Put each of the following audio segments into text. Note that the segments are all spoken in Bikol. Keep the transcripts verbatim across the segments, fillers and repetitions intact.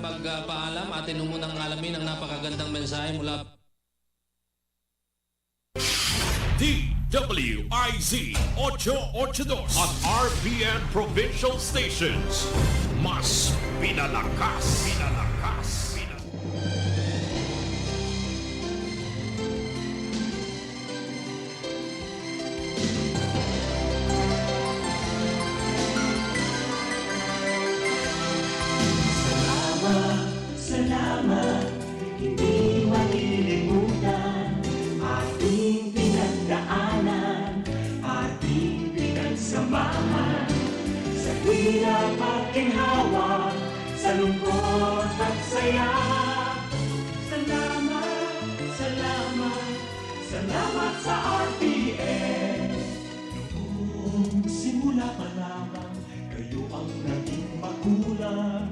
Magpaalam, atin ho munang alamin ang napakagandang mensahe mula D W I Z ocho ocho dos at R P N Provincial Stations. Mas pinalakas, pinalakas, pinalakas. Salamat, salamat, hindi malilimutan. Ating pinagdaanan, ating pinagsamahan. Sa hirap at ginhawa, sa lungkot at saya. Salamat, salamat, salamat sa R P N. Noong simula pa lamang, kayo ang naging magulang.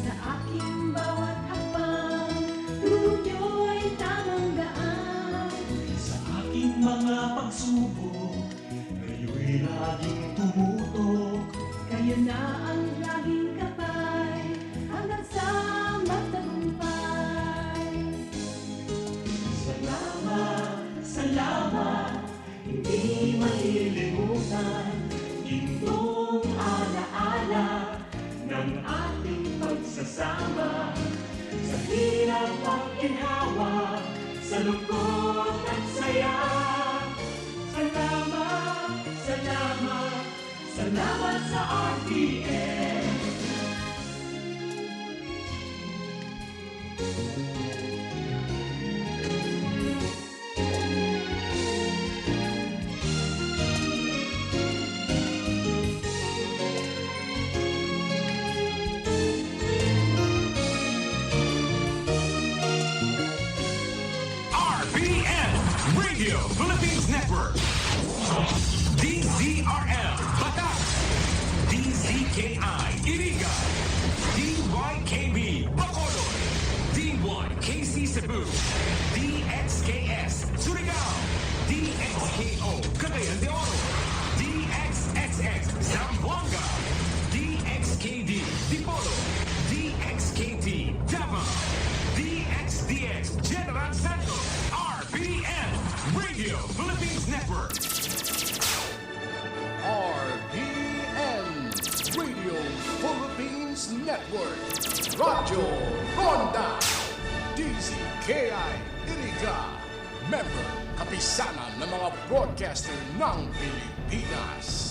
Sa aking bawat hakbang, turo niyo'y tamang daan. Sa aking mga pagsubok, kayo'y laging tumutok. Kayo na ang laging gabay, hanggang sa magtagumpay. Salamat, salamat, hindi malilimutan. Gintong alaala ng ating pagsasama. Sa hirap at ginhawa, sa lungkot at saya. Salamat, salamat, salamat sa R P N. R P N, Radio Philippines Network. D Z R L, Batac. D Z K I, Iriga. D Y K B, Bacolod. D Y K C Cebu. D X K S, Surigao. D X K O, Cagayan de Oro. D X X X, Zamboanga. D X K D, Dipolog. D X K T, Davao. D X D X, General Santos. R P N, Radio Philippines Network. R P N, Radio Philippines Network. Radyo Ronda, D Z K I Iriga. Member, Kapisanan ng mga Broadcaster ng Pilipinas.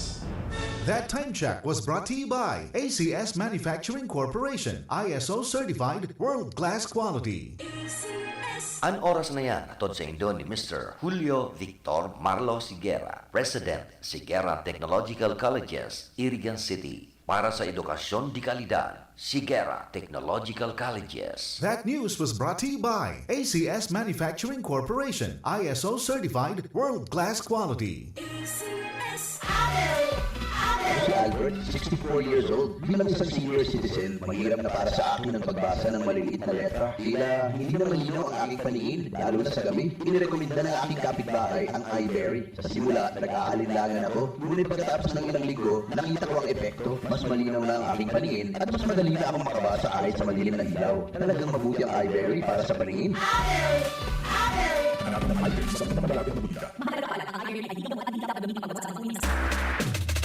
That time check was brought to you by A C S Manufacturing Corporation, I S O certified, world-class quality. A C S. An oras na yan, hatod saindo ni Mister Julio Victor Marlo Sigera, President, Sigera Technological Colleges, Iriga City. Para sa edukasyon de kalidad, Sigera Technological Colleges. That news was brought to you by A C S Manufacturing Corporation, I S O certified, world-class quality. A C S. Abel! Abel! Si Albert, sixty-four years old, bilang isang senior citizen, mahirap na para sa akin ang pagbasa ng maliliit na letra. Tila hindi na malinaw ang aking paningin, lalo na sa gabi. Inirekomenda ng aking kapitbahay ang iBerry. Sa simula, nag-aalinlangan ako, ngunit pagkatapos ng ilang linggo, nakita ko ang epekto. Mas malinaw na ang aking paningin at mas madali na akong makabasa kahit sa madilim na ilaw. Talagang mabuti ang iBerry para sa paningin. Abel! Abel! Hanap ng iBerry sa pinakamalapit na botika. Mahalaga pa lang ang iBerry ay hindi gamot at hindi dapat gamitin pagkabot sa mga umis.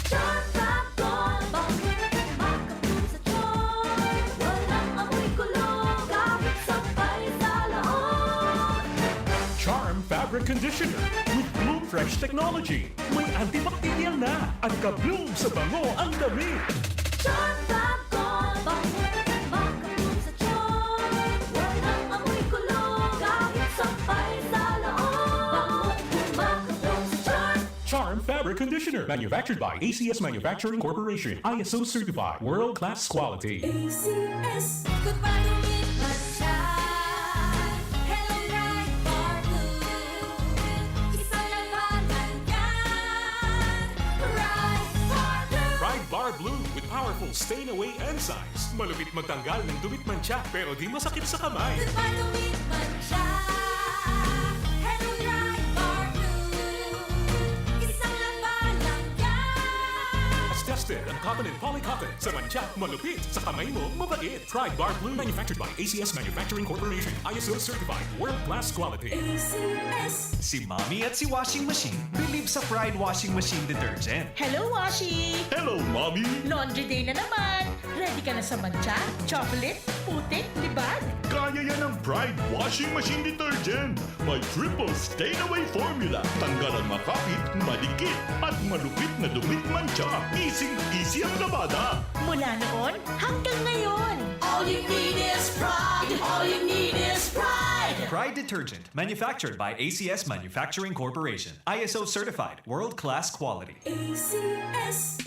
Charm Fab Gold, bakit makapul sa charm? Walang amoy kulog, kahit sabay sa laot. Charm Fabric Conditioner with Bloom Fresh Technology. May antibacterial na at ka-bloom sa bango ang damit. Charm Fab Gold, bango na makapul sa charm. Walang amoy kulog, kahit sabay sa laot. Bango na makapul sa charm. Charm Fabric Conditioner, manufactured by A C S Manufacturing Corporation, I S O certified, world-class quality. A C S. Goodbye to me, Hello, Bright Bar Blue. Isang labanan yan. Bright Bar Blue. Bright Bar Blue with powerful stain away enzymes. Malupit magtanggal ng dumi't mantsa, pero di masakit sa kamay. Goodbye to me, mantsa. Hello, Bright Bar Blue. Isang labanan yan. Tested Ang cotton and poly cotton. Sa mantsa, malupit. Sa kamay mo, mabait. Pride Bar Blue. Manufactured by A C S Manufacturing Corporation. I S O certified. World class quality. A C S. Si Mommy at si Washing Machine believe sa Pride Washing Machine Detergent. Hello, Washi! Hello, Mommy! Laundry day na naman! Ready ka na sa mantsa, chocolate, putik, libag? Kaya yan ng Pride Washing Machine Detergent. May triple stain away formula. Tanggal ang makapit, madikit, at malupit na dumi, mantsa. Easy-easy ang labada. Mula noon hanggang ngayon. All you need is Pride. All you need is Pride. Pride Detergent, manufactured by A C S Manufacturing Corporation. I S O certified, world-class quality. A C S.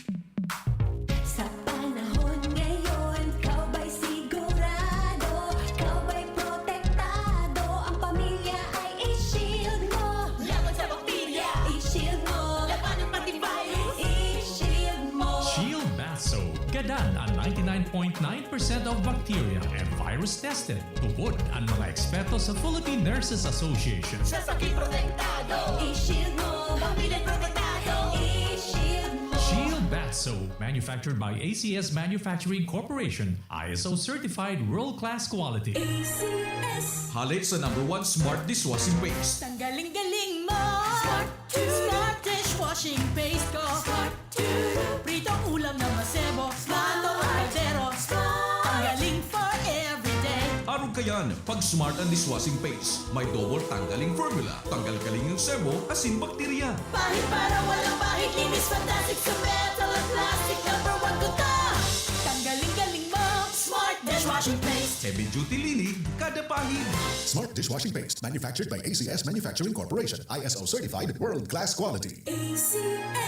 Sa panahon ngayon, ikaw ba'y sigurado? Ikaw ba'y protektado? Ang pamilya ay i-shield mo. Laban sa bakterya, i-shield mo. Labanan pati virus, i-shield mo. Shield Bath Soap. Gadan an ninety-nine point nine percent of bacteria and virus tested. Tubod an mga eksperto sa Philippine Nurses Association. Sa sakit protektado, i-shield mo. Pamilya protektado, i-shield mo. Shield Bath Soap, manufactured by A C S Manufacturing Corporation, I S O certified world-class quality. A C S. Hale sa number one smart dishwashing paste. Tanggaling-galing mo! Smart Smart dishwashing paste ko. Smart. Pritong ulam na masebo. Plato o kaldero. Smart. Tanggaling for everyday. Arog kayan, pag Smart ang dishwashing paste, may double tanggaling formula. Tanggal kaling ang sebo, asin bakterya. Pahid para walang pahid, linis fantastic sa metal at plastic. Number one ko to. Tanggaling-galing mo. Smart dishwashing paste. Heavy duty linig, kada pahid. Smart dishwashing paste, manufactured by A C S Manufacturing Corporation, I S O certified, world class quality. A C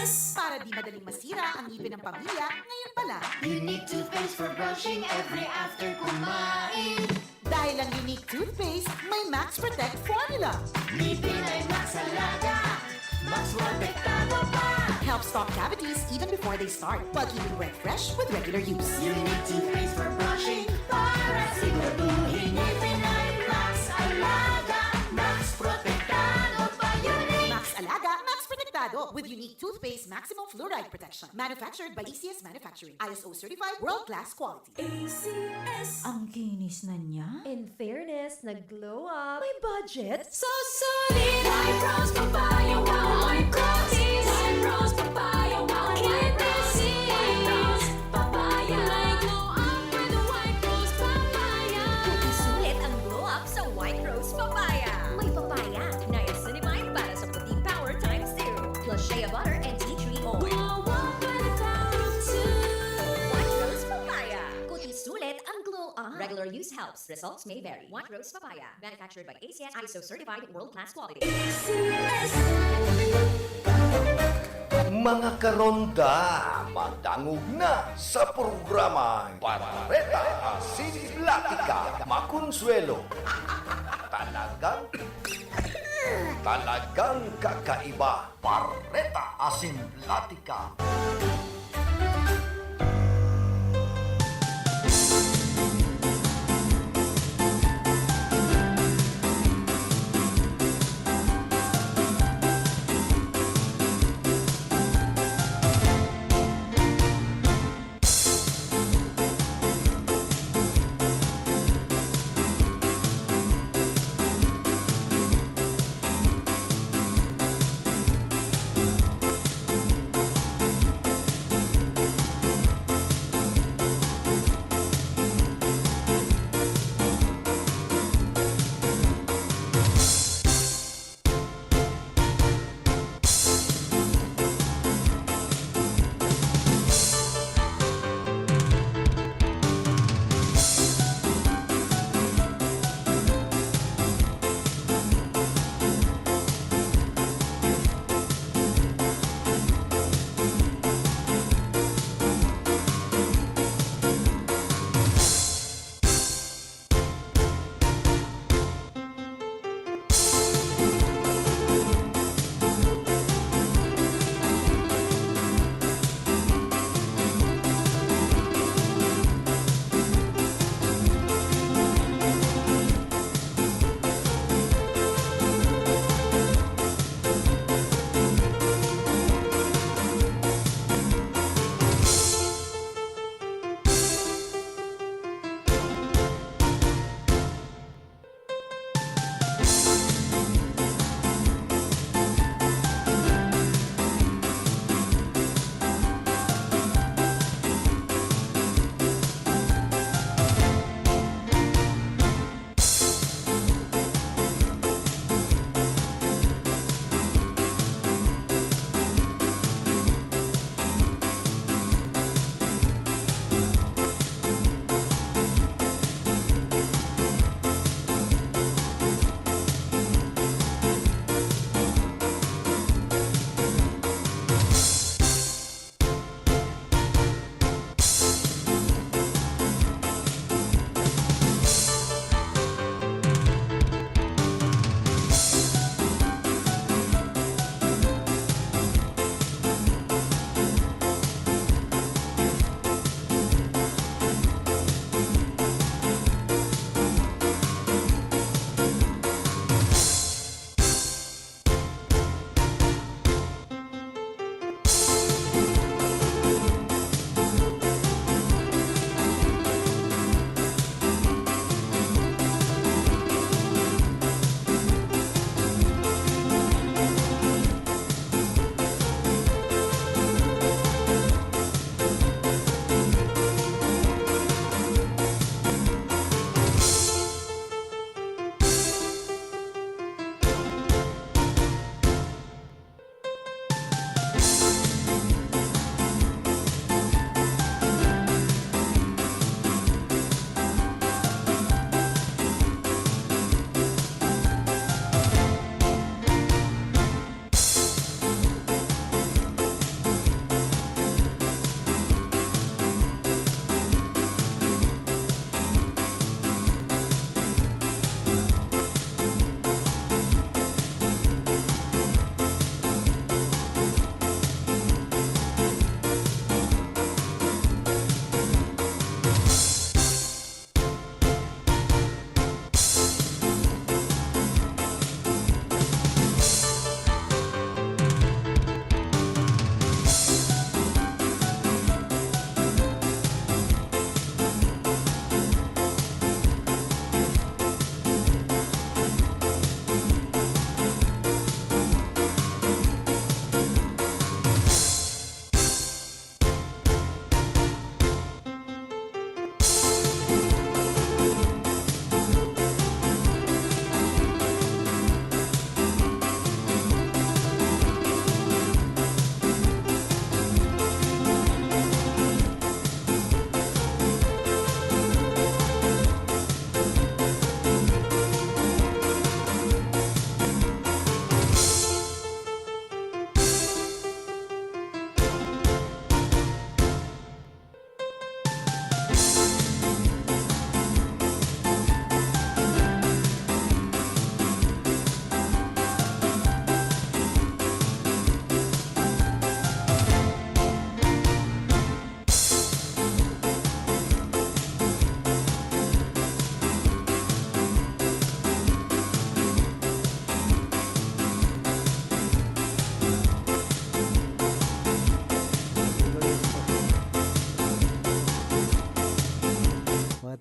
S. Para di madaling masira ang ngipin ng pamilya, ngayon pa lang. Unique toothpaste for brushing every after kumain. Dahil ang Unique Toothpaste may Max Protect Formula. Ngipin ay Max Alaga, Max Protektado pa. Helps stop cavities even before they start, while keeping breath fresh with regular use. Unique Toothpaste for brushing para siguraduhin ngipin ay Max Alaga, Max Protektado pa. Unique Max Alaga, Max Protektado with Unique Toothpaste Maximum Fluoride Protection. Manufactured by A C S Manufacturing. I S O certified, world class quality. A C S. Ang kinis na niya. In fairness, nag-glow up. May budget? So solid! White Rose Papaya, wow! White Rose! White Rose Papaya, wow! White Rose! White Rose Papaya! May glow up with White Rose Papaya! Sulit ang glow up sa White Rose Papaya! May papaya, niacinamide para sa puting power times zero, plus shea butter and tea tree oil. Glow up with White Rose Papaya! Kuti sulit ang glow up! Regular use helps. Results may vary. White Rose Papaya. Manufactured by A C S, I S O certified, world-class quality. A C S. Mga karonda, madangog na sa programa Bareta Asin Platika, Makonsuelo. Talagang, talagang kakaiba. Bareta Asin Platika.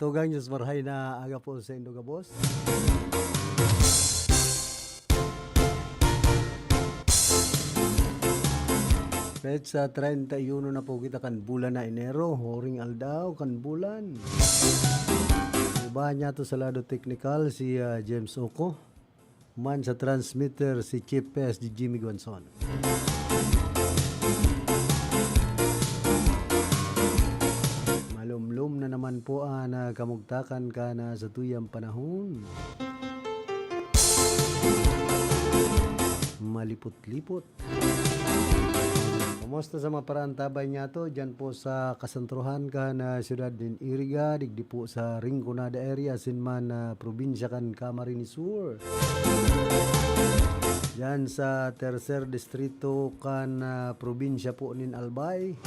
Tugang Diyos marhay na aga po sa indo gabos. Petsa treinta y uno na po kita kan bulan na Enero, huring aldaw kan bulan. Iba niya to sa lado teknikal si, ah, James Oco. Man sa transmitter si Chief P S G Jimmy Guanzon. Malumlom na naman po ang, ah, kamugtakan kan, ah, satuyang panahon. Malipot-lipot. Kumusta sa mga paraantabay niyato diyan po sa kasentruhan kan, ah, siyudad nin Iriga, digdi po sa Rinconada area, asin man, ah, probinsya kan Camarines Sur? Diyan sa tercer distrito kan, ah, probinsya po nin Albay.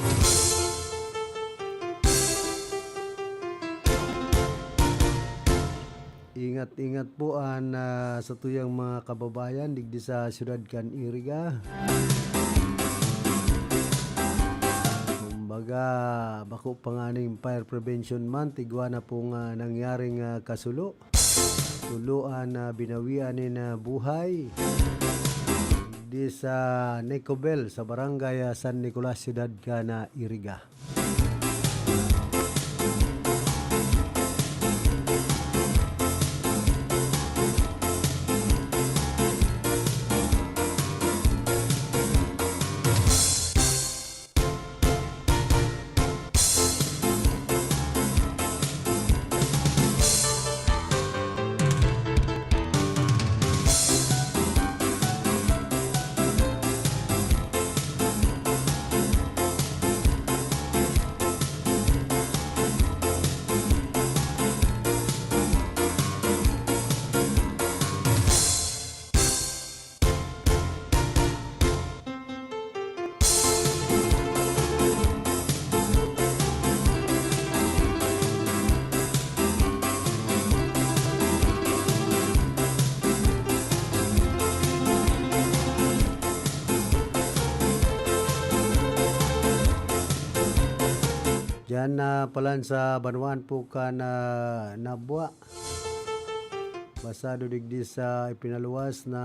Ingat-ingat po an, ah, satuyang mga kababayan digdi sa siyudad kan Iriga. Kumbaga, bako pa nganing fire prevention month, igwa na pong, ah, nangyaring, ah, kasulo. Tulo an, ah, binawian nin, ah, buhay digdi sa Nicobel, sa barangay, ah, San Nicolas, siyudad kan, ah, Iriga. Diyan na palan sa banwaan po kan, ah, Nabua. Basado digdi sa ipinaluwas na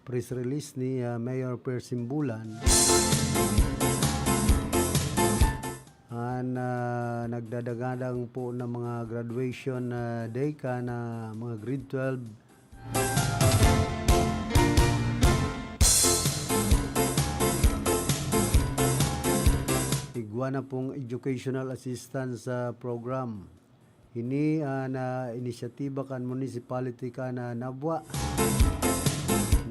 press release ni, ah, Mayor Per Simbulan. An, ah, nagdadangadang po ng mga graduation, ah, day kan mga grade twelve. Igwa na pong educational assistance, ah, program. Ini, ah, na inisyatiba kan municipality kan, ah, Nabua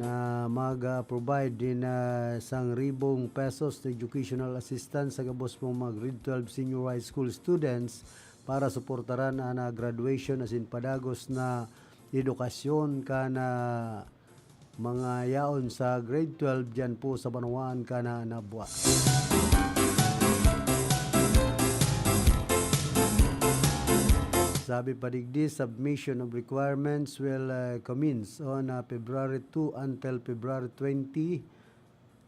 na mag, ah, provide din, ah, sang ribong pesos na educational assistance sa gabos pong mga grade twelve senior high school students para suportaran an, ah, graduation asin padagos na edukasyon kan, ah, mga yaon sa grade twelve diyan po sa banwaan kan Nabua. Sabi pa digdi, submission of requirements will, uh, commence on, uh, February two until February twenty.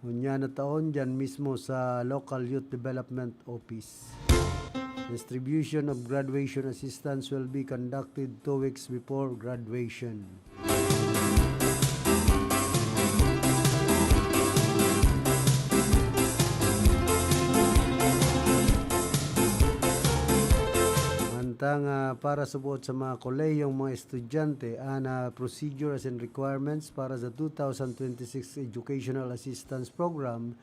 Unya na taon, diyan mismo sa Local Youth Development Office. Distribution of graduation assistance will be conducted two weeks before graduation. Mantang, ah, para suboot sa mga kolehiyong mga estudyante, an, ah, procedures and requirements para sa two thousand twenty-six Educational Assistance Program,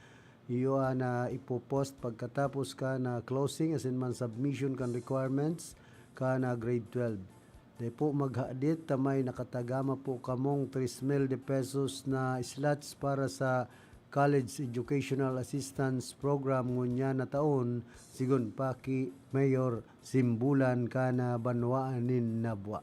iyo an, ah, ipopost pagkatapos kan, ah, closing asin man submission kan requirements kan, ah, grade twelve. Dai po maghadit ta may nakatagama po kamong tres mil de pesos na slots para sa College Educational Assistance Program ngunyan na taon, sigon pa ki Mayor Simbulan kan, ah, banwaan nin Nabua.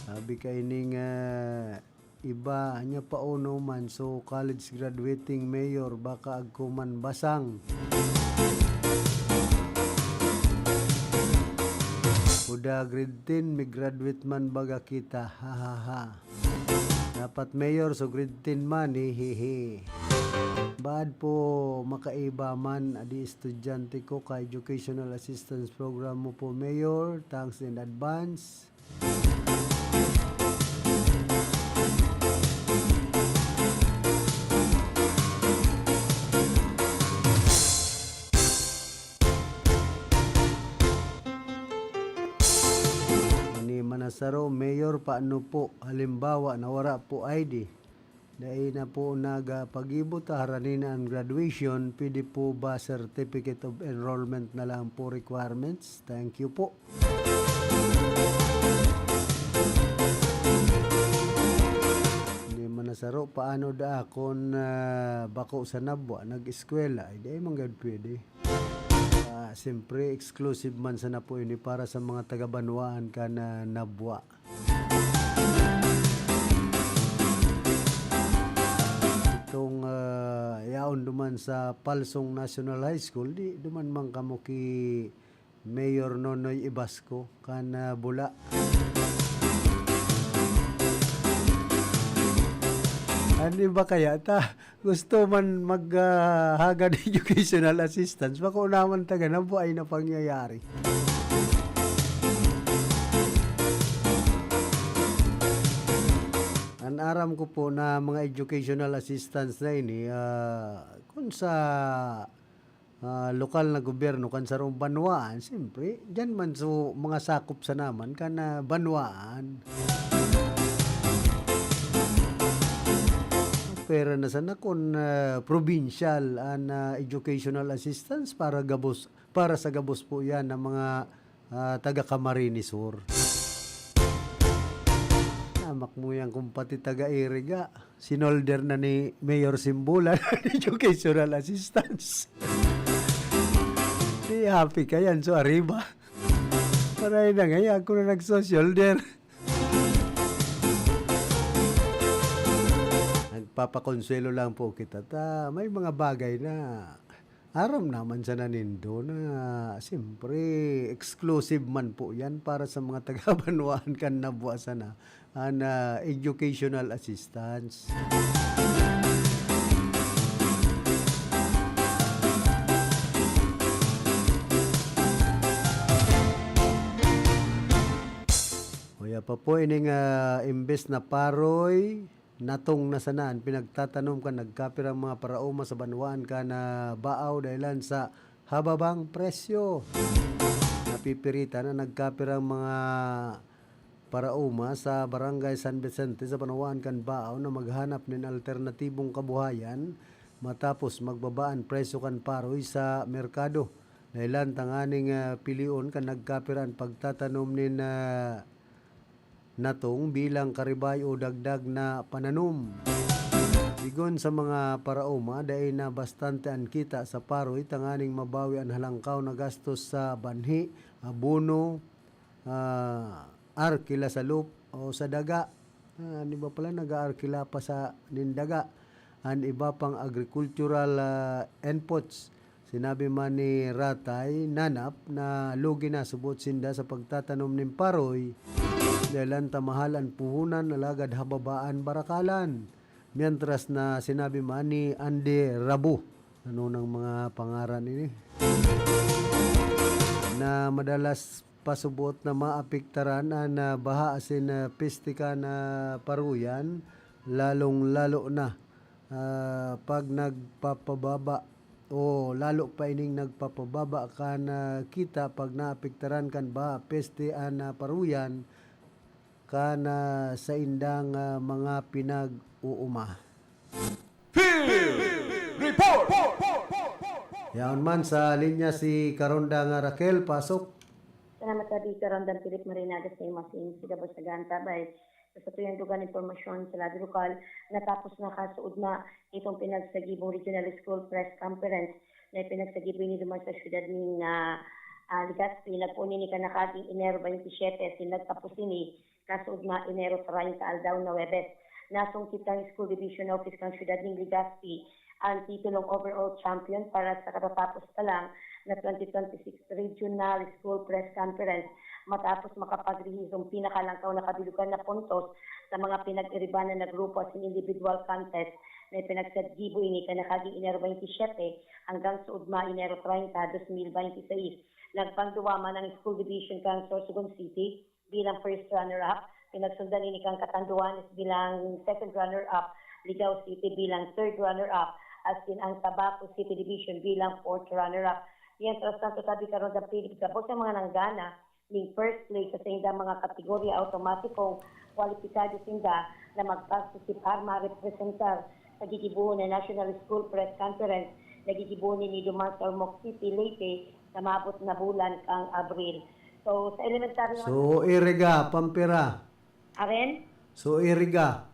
Sabi kaining, ah, iba, nya pauno man, so college graduating mayor, baka agko man basang. Kuda grade ten, mi-graduate man baga kita, ha, ha, ha. Dapat mayor, so grade ten man, eh, he, he. Baad po makaiba man, adi estudyante ko ka Educational Assistance Program mo po, Mayor. Thanks in advance. Ni Manasaro, Mayor, paano po halimbawa na wala po I D? Dai na po nagapag-ibo ta harani na an graduation, pwede po ba certificate of enrollment na lang po requirements? Thank you po. Ni Manasaro, paano daa kun, ah, bako sa Nabua nag-eskwela? Ay, dai man gad pwede. Ah, siyempre, exclusive man sana po ini para sa mga taga-banwaan kan Nabua. Itong, ah, yaon duman sa Palsong National High School, di duman man kamo ki Mayor Nonoy Ibasco kan, ah, Bula. An iba kaya ta, gusto man mag, ah, hagad educational assistance, bako naman taga Nabua na pangyayari. An aram ko po na mga educational assistance na ini, ah, kun sa, ah, lokal na gobyerno kan sarong banwaan, siyempre, diyan man so mga sakop sa naman kan, ah, banwaan. Pwera na sana kun, ah, provincial an, ah, educational assistance para gabos, para sa gabos po yan ng mga, ah, taga Camarines Sur. Namak mo yan kung pati taga Iriga. Sinolder na ni Mayor Simbulan ang educational assistance. Di happy ka yan, so ariba. Maray na nga, ako na nagsosolder. Nagpapakonsuelo lang po kita. Ta, may mga bagay na aram naman sana nindo na, siyempre, exclusive man po yan para sa mga taga-banwaan kan Nabua sana an, ah, educational assistance. Kaya pa po ining, ah, imbes na paroy, natong na sana an pinagtatanom kan nagkapirang mga paraoma sa banwaan kan Baao dahilan sa hababang presyo. Napipiritan an nagkapirang mga paraoma sa Barangay San Vicente sa banwaan kan Baao na maghanap nin alternatibong kabuhayan matapos magbaba an presyo kan paroy sa merkado. Dahilan tanganing, ah, pilion kan nagkapira an pagtatanom nin, ah, natong bilang karibay o dagdag na pananom. Sigon sa mga paraoma, dai na bastante an kita sa paroy tanganing mabawi an halangkaw na gastos sa banhi, abono, ah, arkila sa lup-, o sa daga. Ah, an iba pala nag-aarkila pa sa nin daga. An iba pang agricultural, ah, inputs. Sinabi man ni Ratay Nanap na lugi na subot sinda sa pagtatanom nin paroy, dahilan ta mahal an puhunan, alagad hababa an barakalan. Mientras na sinabi man ni Andy Rabo, ano nang mga pangaran ini? Na madalas pasubot na maapektaran an, ah, baha asin, ah, peste kan, ah, paruyan, lalong-lalo na, ah, pag nagpapababa o lalo pa ining nagpapababa kan, ah, kita pag naapektaran kan baha, peste an, ah, paruyan kan, ah, saindang, ah, mga pinag-uuma. Field Report! Yaon man sa linya si Karonda nga Raquel, pasok. Salamat, Abi. Karandang Philip Marinaga sa imo, sa imo, sa gabos na ganta, bay. Sa satuyang dugang impormasyon sa lado lokal, natapos na kasuodma itong pinagsagibong Regional School Press Conference na ipinagsagibo ini duman sa siyudad nin, ah, ah, Legazpi. Nagpoon ini kan nakaging Enero twenty-seven, asin nagtapos ini kasuodma Enero treinta, aldaw na Huwebes. Nasungkit kan School Division Office kan siyudad nin Legazpi an titulong overall champion para sa katatapos pa lang na twenty twenty-six Regional School Press Conference matapos makapagrehistro ang pinakalangkaw na kabilugan na puntos sa mga pinag-iribanan na grupo asin individual contest na ipinagsagibo ini kan nakaging Enero twenty-seven hanggang sa ugma, Enero treinta, dos mil binte seis. Nagpangduwa man ang School Division kan Sorsogon City bilang first runner-up. Pinagsundan ini kan Catanduanes bilang second runner-up, Ligao City bilang third runner-up, asin ang Tabaco City Division bilang fourth runner-up. Mientras tanto, tabi karon sa Philippines, gabos ang mga nanggana ning first place sa saindang mga kategorya, automatikong kwalipikado sinda na magpartisipar, marepresentar sa gigibohon na National School Press Conference na gigibohon ini duman sa Ormoc City, Leyte, na maabot na bulan kang Abril. So, sa elementary naman, So, Iriga, pampira. Aren? So, Iriga.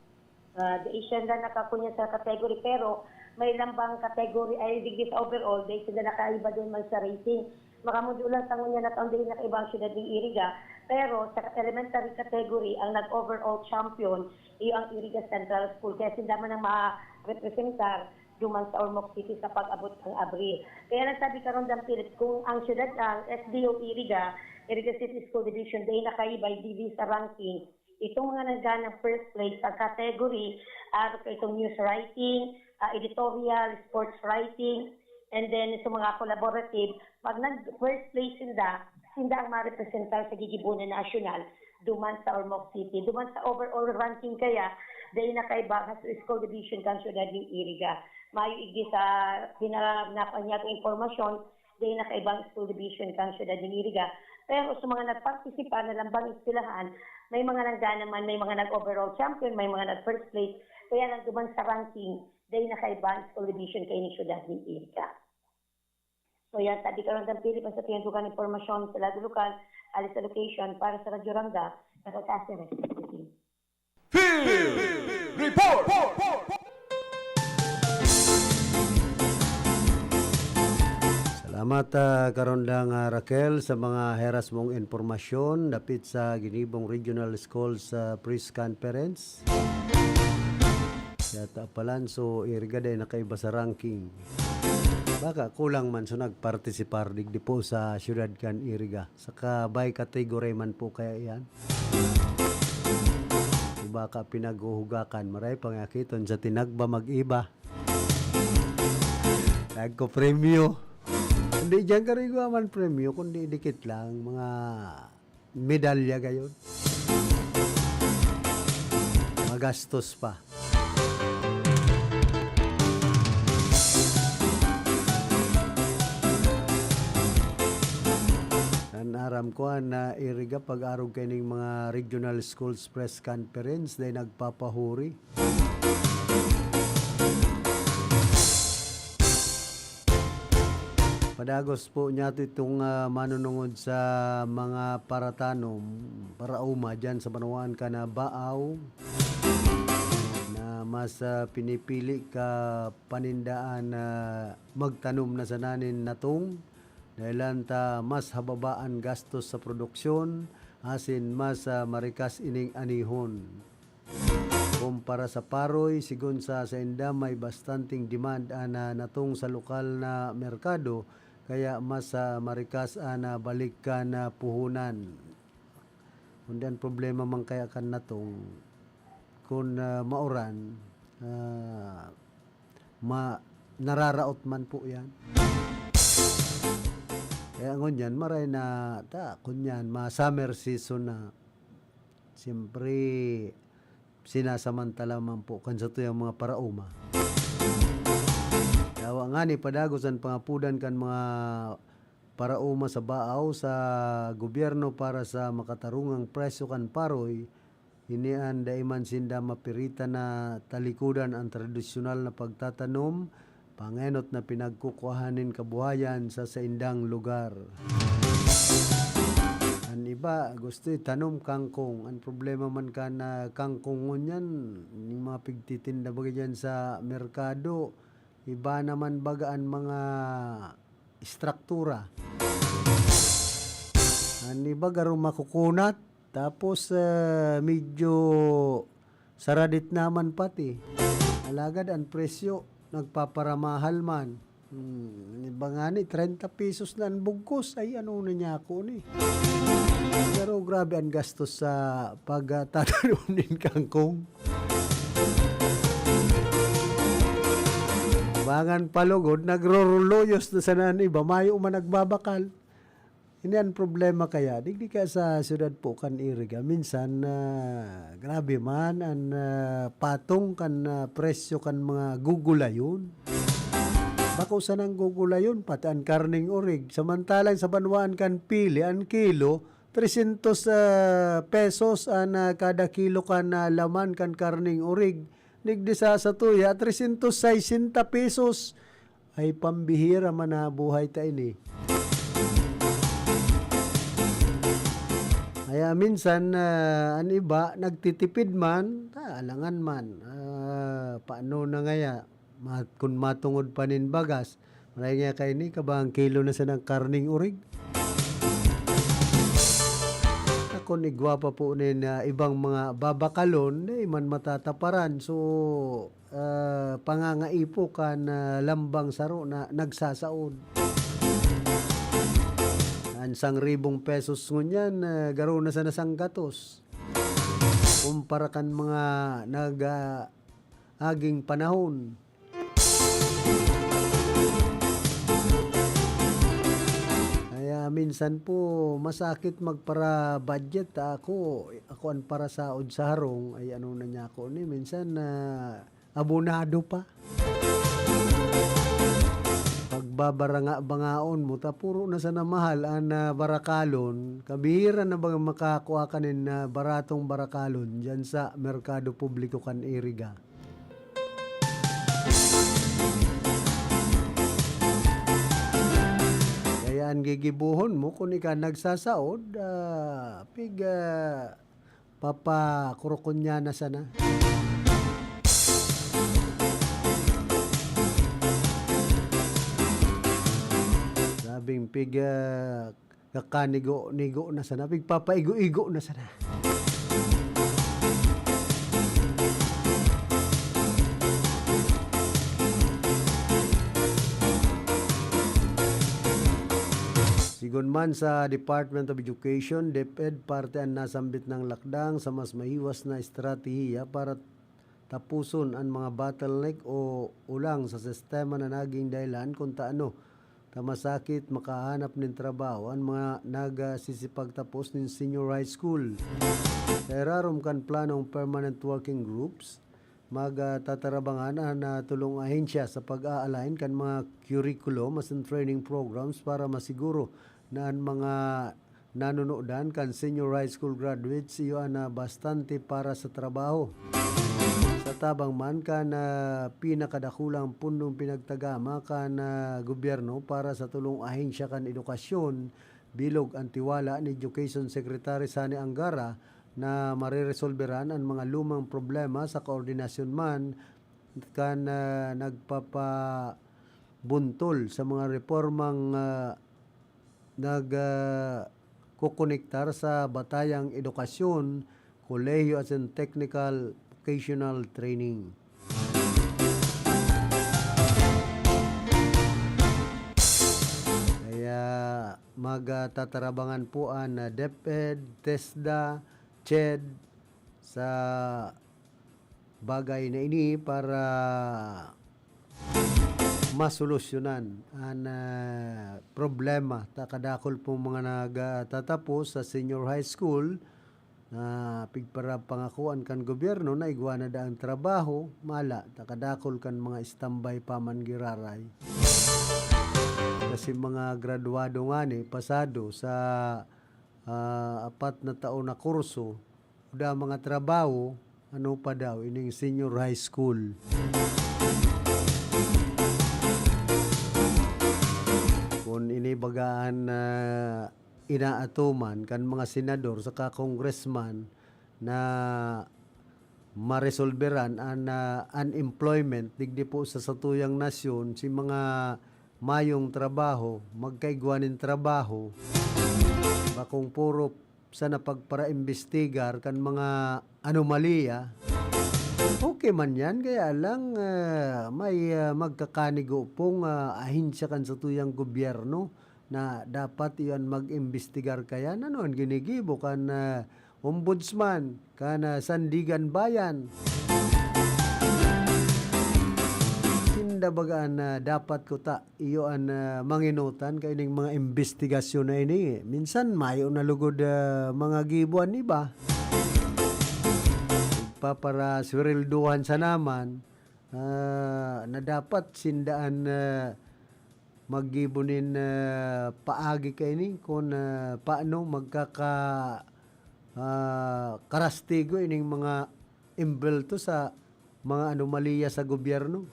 Ah, di siya na nakakunya sa category, pero may lambang category ay digdi sa overall, dahil sila nakaiba din man sa rating. Makamundo lang sa ngunya na taon din nakaiba ang siyudad ng Iriga, pero sa elementary category, ang nag-overall champion, iyo ang Iriga Central School. Kaya sila man ang ma-representar duman sa Ormoc City sa pag-abot ng Abril. Kaya lang sabi karon, Dan Philip, kung ang siyudad ng S D O Iriga, Iriga City School Division, dahil nakaiba, digdi sa ranking, itong mga nagganang first place sa category, ah, sa itong news writing, ah, editorial, sports writing, and then sa mga collaborative, pag nag-first place sinda, sinda ang marepresentar sa gigibo na national, duman sa Ormoc City. Duman sa overall ranking kaya, dahil nakaiba sa school division kan siyudad ng Iriga. Mayo igdi sa pinanakuan niya ang impormasyon, dahil nakaibang school division kan siyudad ng Iriga. Pero sa mga nagpartisipa na lambang eskwelahan, may mga nangga naman, may mga nag-overall champion, may mga nag-first place. Kaya lang duman sa ranking, dahil nakaibang school division kayo ng siyudad ng Iriga. So yan, sabi karon ng Philippines sa tiyan dugang impormasyon sa lado lokal, alis sa location para sa Radyo Rangga, nakakasira sa Philippines. Field Report! Salamat, ah, Karondang, ah, Raquel, sa mga heras mong impormasyon dapit sa ginibong Regional Schools, ah, Press Conference. Yata palan, so, Iriga dai nakaiba sa ranking. Baka kulang man so nagpartisipar digdi po sa siyudad kan Iriga. Saka by category man po kaya iyan. Kung baka pinaghuhugakan, maray pangakiton sa tinagba mag-iba. Nagko-premyo. Hindi diyan karigwa man premyo, kundi dikit lang, mga medalya gayon. Magastos pa. An aram ko, an, ah, Iriga pag-arog kaining mga regional schools press conference, dai nagpapahuri. Padagos po niyato itong, ah, manunungod sa mga paratanom, parauma dyan sa banwaan kan Baaw, na mas, ah, pinipili ka panindaan na magtanom na sana nin natong, dahelan ta mas hababa an gastos sa produksyon, asin mas, ah, marikas ining anihon. Kumpara sa paroy, sigon sa sainda, may bastanteng demand an, ah, natong sa lokal na merkado, kaya mas, ah, marikas an, ah, balik kan, ah, puhunan. Kundi an problema man kaya kan natong, kun, ah, mauran, ah, ma-, nararaot man po yan. Kaya ngunyan, maray na, ta, kunyan, ma-summer season na, siyempre, sinasamantala man po kan satuyang mga parauma. Dawa ngani, padagos an pangapodan kan mga parauma sa Baaw sa gobyerno para sa makatarungang presyo kan paroy, ini an dai man sinda mapiritan na talikodan an tradisyonal na pagtatanom, pangenot na pinagkukuhaan nin kabuhayan sa saindang lugar. An iba, gusto itanom kangkong. An problema man kan, ah, kangkong ngunyan, ning mga pigtitinda baga diyan sa merkado, iba naman baga an mga istruktura. An iba garo makukunat, tapos, ah, medyo saradit naman pati. Alagad an presyo, nagpaparamahal man. Hmm, an iba ngani, treinta pesos na an bugkos. Ay, ano na niya ako ni? Pero grabe an gastos sa pagtatanom nin kangkong. Pangan palugod, nagroroloyos na sana an iba, mayo man nagbabakal. Ini an problema kaya, digdi kaya sa siyudad po kan Iriga, minsan, ah, grabe man an, ah, patong kan, ah, presyo kan mga gugulayon. Bako sanang gugulayon, pati an karneng orig. Samantalang sa banwaan kan Pili, an kilo, trescientos, ah, pesos an, ah, kada kilo kan, ah, laman kan karneng orig. Digdi sa satuya, trescientos sesenta pesos. Ay, pambihira man na buhay ta ini. Kaya minsan, ah, an iba nagtitipid man, ta alangan man. Ah, paano na ngaya? Ma-, kun matungod pa nin bagas, maray ngaya kaini, kabang kilo na sanang karneng orig. Kun igwa pa po nin, ah, ibang mga babakalon, di man matataparan. So, ah, pangangaipo kan, ah, lambang saro na nagsasaod. An sarong ribong pesos ngunyan, ah, garo na sana sanggatos. Kumpara kan mga nag, ah, aging panahon. Kaya minsan po, masakit magpara-budget. Ako, ako an parasaod sa harong, ay ano na niya ako ni, minsan, ah, abonado pa. Pagbabaranga-bangaon mo, ta puro na sana mahal an, ah, barakalon. Kabihira na ba makakua ka nin, ah, baratong barakalon diyan sa merkado publiko kan Iriga? Kaya an gigibohon mo, kun ika nagsasaod, ah, pig, ah, papakurukunya na sana. Sabing pig, ah, kakanigo-nigo na sana, pigpapaigo-igo na sana. Sigon man sa Department of Education, DepEd, parte an nasambit nang lakdang sa mas mahiwas na estratehiya para tapuson an mga bottleneck o ulang sa sistema na naging dahilan kun taano ta masakit makahanap nin trabaho an mga nagsisipagtapos nin senior high school. Sa irarom kan planong permanent working groups, magtatarabangan an, ah, tolong ahensya sa pag-a-align kan mga curriculum asin training programs para masiguro na an mga nanunodan kan senior high school graduates iyo an, ah, bastante para sa trabaho. Sa tabang man kan, ah, pinakadakulang pundong pinagtagama kan, ah, gobyerno para sa tolong ahensya kan edukasyon, bilog an tiwala ni Education Secretary Sonny Angara na mareresolberan an mga lumang problema sa koordinasyon man kan, ah, nagpapabuntol sa mga reformang, ah, nag, ah, kokonektar sa batayang edukasyon, kolehiyo asin technical vocational training. Kaya magtatarabangan po an, ah, DepEd, TESDA, CHED sa bagay na ini para masolusyonan an, ah, problema ta kadakul pong mga nagtatapos sa senior high school na pigparapangakoan kan gobyerno na igwa na daa an trabaho, mala ta kadakul kan mga standby pa man giraray. Kasi mga graduado ngani, pasado sa, ah, apat na taon na kurso, da mga trabaho, ano pa daw, ining senior high school. Kun ini baga an, ah, inaatuman kan mga senador saka congressman na maresolberan an, ah, unemployment digdi po sa satuyang nasyon, si mga mayong trabaho, magkaigwa nin trabaho, bakong puro sana pagpara-imbestigar kan mga anomalya. Okay man yan, kaya lang, ah, may, ah, magkakanigo pong, ah, ahensya kan satuyang gobyerno na dapat iyan mag-imbestigar kayan. Ano an ginigibo kan, ah, ombudsman, kan, ah, Sandigan Bayan? Baga na dapat kuta iyo an, ah, manginutan kaining mga imbestigasyon na ini. Minsan mayo na lugod, ah, mga gibo an iba. Nagpaparaswereldohan sana man, ah, na dapat sinda an, ah, maggibo nin, ah, paagi kaini kun, ah, paano magkaka-, ah, karastigo ining mga embwelto sa mga anomalya sa gobyerno.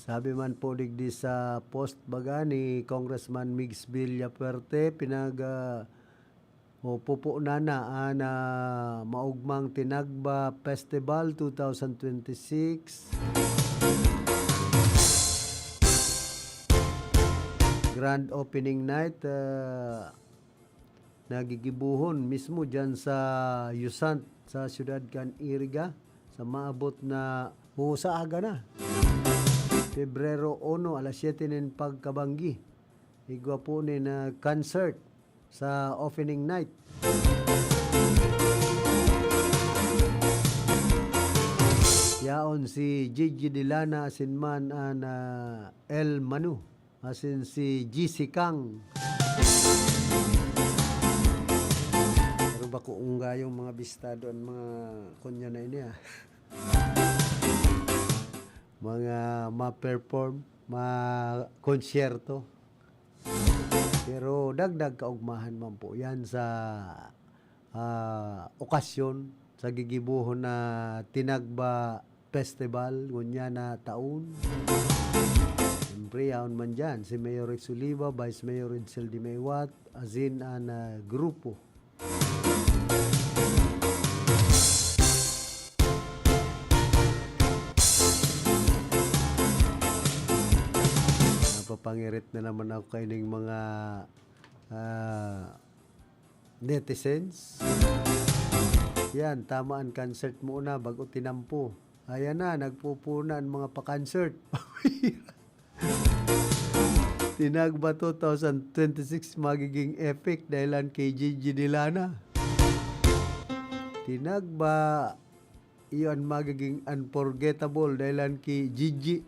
Sabi man po digdi sa post baga ni Congressman Migs Villafuerte, pinag, ah, o pupo na na an, ah, maugmang Tinagba Festival two thousand twenty-six. Grand opening night, ah, nagigibohon mismo diyan sa Yusant, sa siyudad kan Iriga, sa maabot na, o, sa aga na. Pebrero uno, alas siyete nin pagkabanggi. Igwa po nin, ah, concert sa opening night. Yaon si Gigi Delana asin man an, ah, El Manu asin si G C Kang. Pero bako unggayong mga bistado an mga kunya na ini, ah. Mga ma-perform, ma-konsyerto. Pero dagdag kaugmahan man po yan sa, ah, okasyon sa gigibohon na Tinagba Festival ngunyan na taon. Siyempre, yaon man dyan si Mayor Rex Oliva, Vice Mayor Edsel Dimewat, asin an, ah, grupo. Napapangirit na naman ako kaining mga, ah, netizens. Yan, tama an concert mo na, bago tinampo. Ayan na, nagpupuna an mga pa-concert. Tinagba two thousand twenty-six magiging epic dahilan kay Gigi Delana. Tinagba, iyon magiging unforgettable dahilan kay Gigi.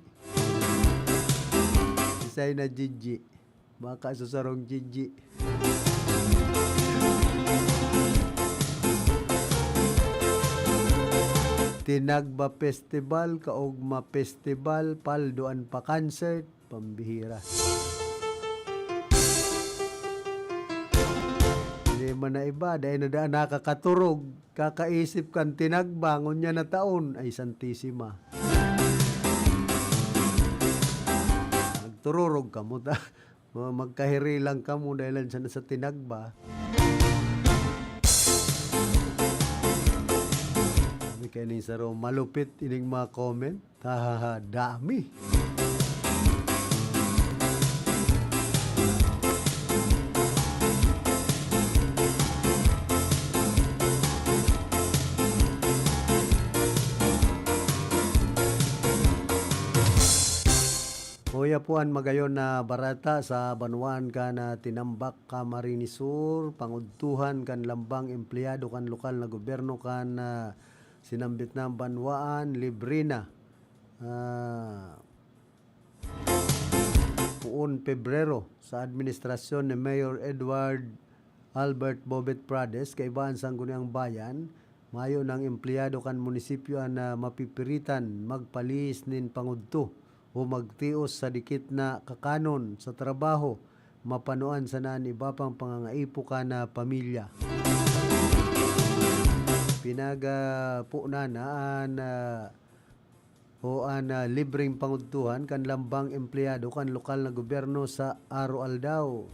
Isay na Gigi. Baka sa sarong Gigi. Tinagba Festival, Kaugma Festival, paldo an pa-concert, pambihira. Hindi man na iba, dahil na daan nakakaturog, kakaisip kan Tinagba, ngunyan na taon, ay Santisima. Nagtururog kamo ta. Mga magkahiri lang kamo dahil lang siya nasa Tinagba. Sabi kayo ni Saro, malupit ining mga comment. Hahaha, dami. Uya po an magayon na barata sa banwaan kan, ah, Tinambac, Camarines Sur, pangudtuhan kan lambang empleyado kan lokal na gobyerno kan, ah, sinambit na banwaan, libre na. Ah, poon Pebrero, sa administrasyon ni Mayor Edward Albert Bobet Prades, kaiba an Sangguniang Bayan, mayo nang empleyado kan munisipyo an, ah, mapipiritan magpalihis nin pangudto o magtios sa dikit na kakanon sa trabaho, mapanoan sana an iba pang pangangaipo kan, ah, pamilya. Pinag, ah, po na na an, ah, o an, ah, libreng pangudtuhan kan lambang empleyado kan lokal na gobyerno sa aroaldaw.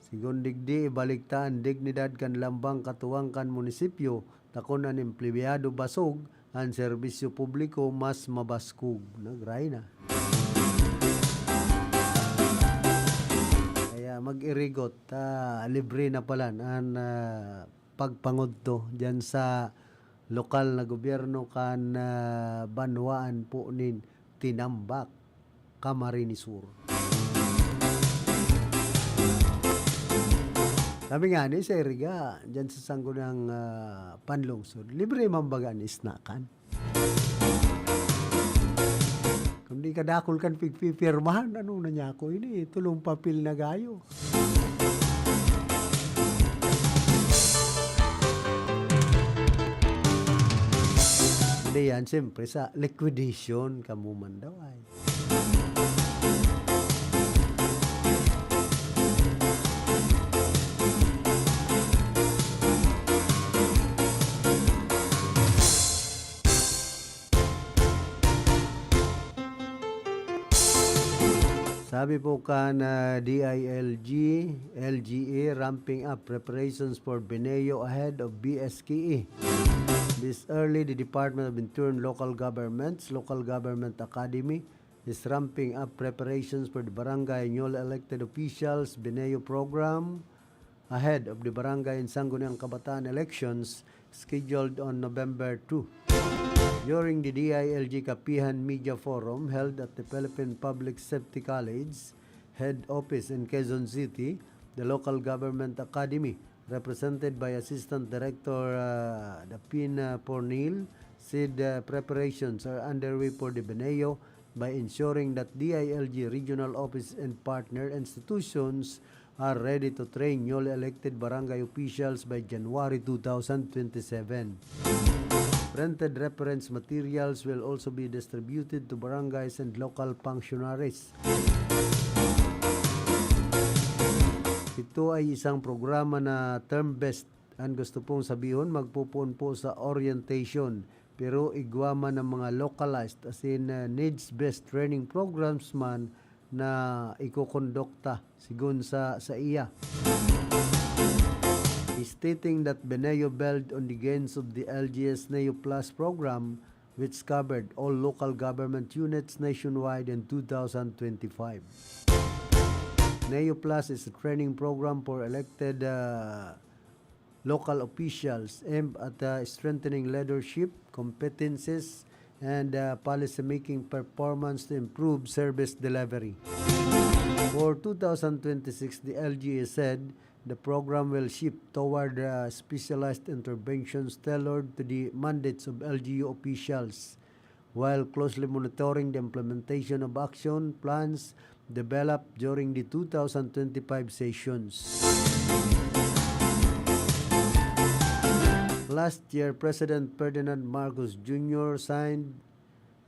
Sigon digdi, ibalik ta an dignidad kan lambang katuwang kan munisipyo, ta kun an empleyado basog, an serbisyo publiko mas mabaskog. Nagray na. Kaya mag-irigot, ta libre na palan an, ah, pagpangudto diyan sa lokal na gobyerno kan, ah, banwaan po nin Tinambac, Camarines Sur. Sabi nga ni sa iriga, dyan sa sangguniang, ah, panlungsod, libre man baga an isnakan. Kundi kadakul kan pigpipirmahan, ano na niya ako ini, tulong papel na gayo. Hindi yan, siyempre, sa liquidation, kamo man daw ay. Sabi po kan, ah, D I L G, L G A, ramping up preparations for Beneo ahead of B S K E. This early, the Department of Interior and Local Governments, Local Government Academy, is ramping up preparations for the Barangay Newly Elected Officials Beneo program ahead of the Barangay and Sangguniang Kabataan elections scheduled on November two. During the D I L G Kapihan Media Forum held at the Philippine Public Safety College head office in Quezon City, the Local Government Academy, represented by Assistant Director, uh, Dapin, uh, Pornil, said, uh, preparations are underway for the Beneo by ensuring that D I L G regional office and partner institutions are ready to train newly elected barangay officials by January two thousand twenty-seven. Printed reference materials will also be distributed to barangays and local functionaries. Ito ay isang programa na term-based. Ang gusto pong sabihon, magpupoon po sa orientation, pero igwa man ang mga localized, as in, uh, needs-based training programs man na ikokondukta sigon sa, sa iya. Stating that Beneo build on the gains of the L G S Neo Plus program, which covered all local government units nationwide in two thousand twenty-five. Neo Plus is a training program for elected, uh, local officials aimed at, uh, strengthening leadership, competencies, and, uh, policy-making performance to improve service delivery. For two thousand twenty-six, the L G A said the program will shift toward, uh, specialized interventions tailored to the mandates of L G U officials, while closely monitoring the implementation of action plans developed during the two thousand twenty-five sessions. Last year, President Ferdinand Marcos Junior signed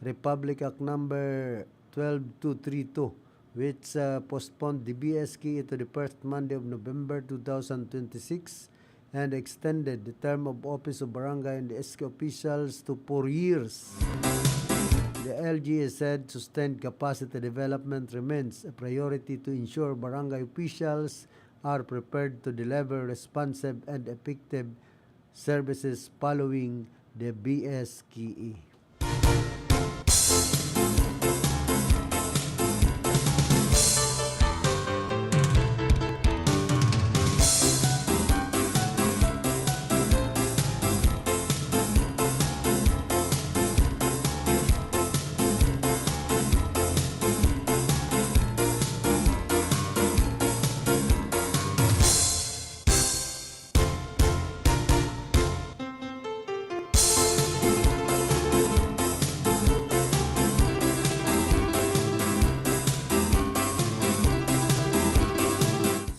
Republic Act Number twelve two three two, which, uh, postponed the B S K E to the first Monday of November two thousand twenty-six and extended the term of office of barangay and S K officials to four years. The L G A said sustained capacity development remains a priority to ensure barangay officials are prepared to deliver responsive and effective services following the B S K E.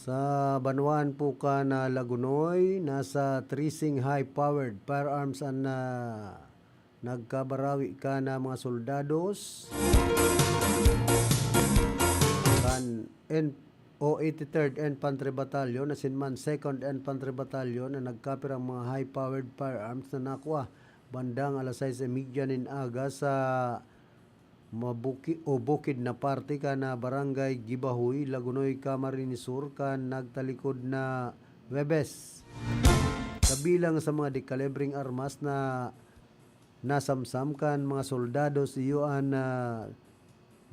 Sa banwaan po kan Lagonoy, nasa tracing high-powered firearms an, ah, nagkabarawi kan mga soldados kan N-, o eighty-third Infantry Battalion asin man Second Infantry Battalion na nagkapirang mga high-powered firearms na nakua bandang alas sais y media nin aga sa mabuki-, o bukid na parte kan Barangay Gibahoy, Lagonoy, Camarines Sur, kan nagtalikod na Huwebes. Kabilang sa mga dekalibreng armas na nasamsam kan mga soldados iyo an, ah,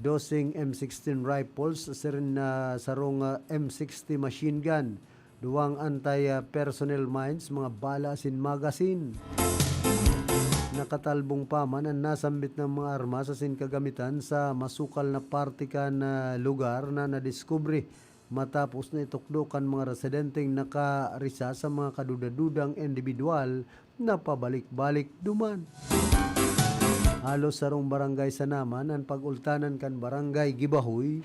doseng M sixteen rifles, siring na sarong, ah, M sixty machine gun, duwang anti, ah, personnel mines, mga bala asin magazine. Nakatalbong pa man an nasambit na mga armas asin kagamitan sa masukal na parte kan, ah, lugar na nadiskubre matapos na itukdo kan mga residenteng nakarisa sa mga kaduda-dudang indibidwal na pabalik-balik duman. Halos sarong barangay sana man an pag-ultanan kan Barangay Gibahoy,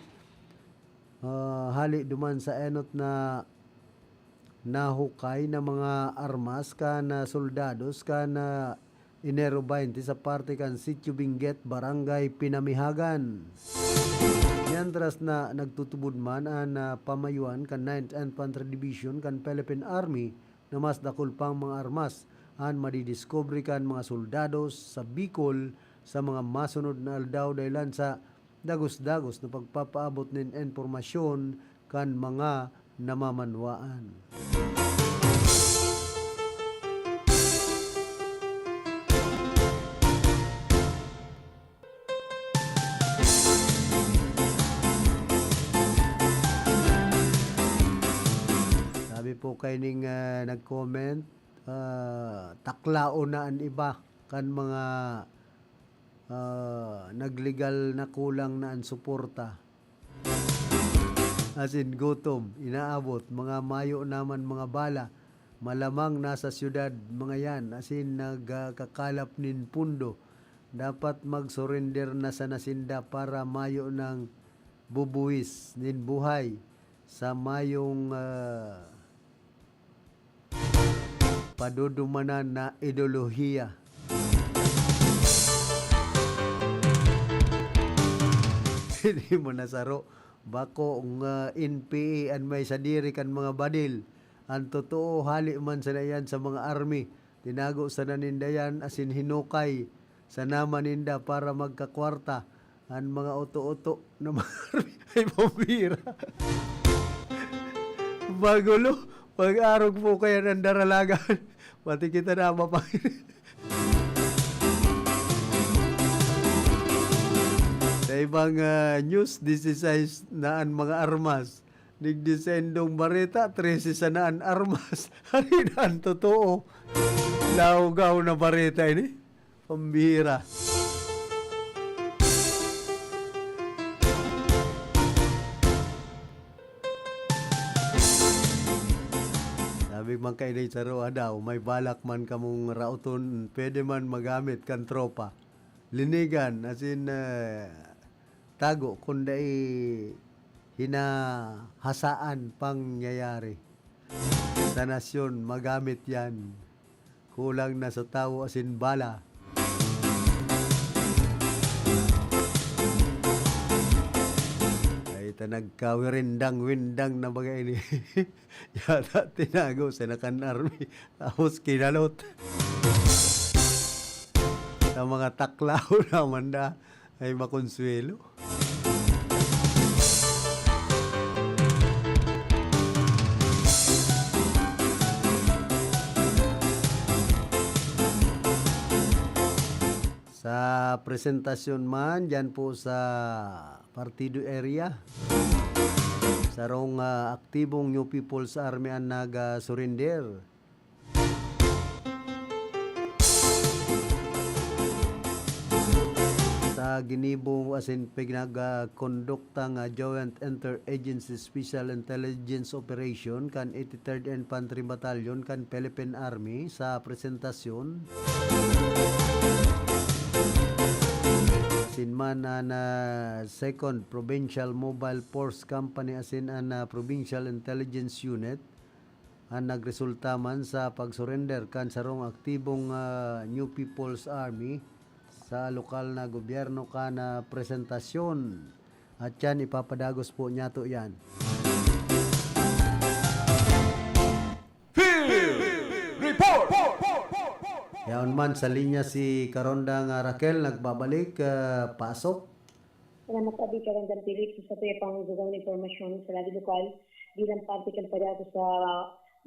ah, hali duman sa enot na nahukay na mga armas kan, ah, soldados kan, ah, Enero twenty sa parte kan Sitio Benguet, Barangay Pinamihagan. Mientras na nagtutubod man an, ah, pamayuan kan Ninth Infantry Division kan Philippine Army na mas dakul pang mga armas an madidiskubre kan mga soldados sa Bicol sa mga masunod na aldaw, dahilan sa dagos-dagos na pagpapaabot nin impormasyon kan mga namamanwaan. Sabi po kaining, ah, nag-comment, ah, taklaon na an iba kan mga, ah, naglegal na kulang na an suporta. Asin gutom, inaabot, mga mayo naman mga bala, malamang nasa syudad mga yan, asin nagkakalap nin pundo. Dapat mag-surrender na sana sinda para mayo nang bubuwis nin buhay sa mayong, ah, padudumanan na ideolohiya. Hindi mo nasaro. Bako nga N P A an may sadiri kan mga badil. An totoo, hali man sana iyan sa mga army. Tinago sana ninda yan asin hinukay sana man ninda para magkakwarta. An mga oto-oto na mga army ay pambira. Magulo. Mag-arog po kaya ng daralagan. Pati kita na mapangin. Sa ibang, ah, news, disisais na an mga armas. Digdi sa indong bareta, trese sana an armas. Hari na an totoo. Lawgaw na bareta ini. Pambira. Sabi man kaini saro daw, may balak man kamong raoton, pwede man magamit kan tropa. Linigan, as in, eh, tago, kun dai hinahasaan pangyayari sa nasyon, magamit yan. Kulang na sa tawo asin bala. Ay, ta nagkawirindang-windang na baga ini. Yata tinago sa nakan army, tapos kinalot. Sa mga taklaw naman na ay makonsuelo. Sa presentasyon man, dyan po sa Partido area, sarong, ah, aktibong New People's Army ang nag-surrender. Sa ginibo asin pinag-, ah, kondukta nga Joint Interagency Special Intelligence Operation kan eighty-third Infantry Battalion kan Philippine Army sa presentasyon. Asin man an, ah, Second Provincial Mobile Force Company asin an, ah, Provincial Intelligence Unit an nagresulta man sa pag-surrender kan sarong aktibong, ah, New People's Army sa lokal na gobyerno kan, ah, presentasyon. At yan, ipapadagos po niyato yan. Field Report! Yaon man sa linya si Karonda nga Raquel, nagbabalik, ah, pasok. Salamat, Abi Karonda Philip. Sa sabi pang dugang na impormasyon sa lado lokal, bilang parte kan padagos sa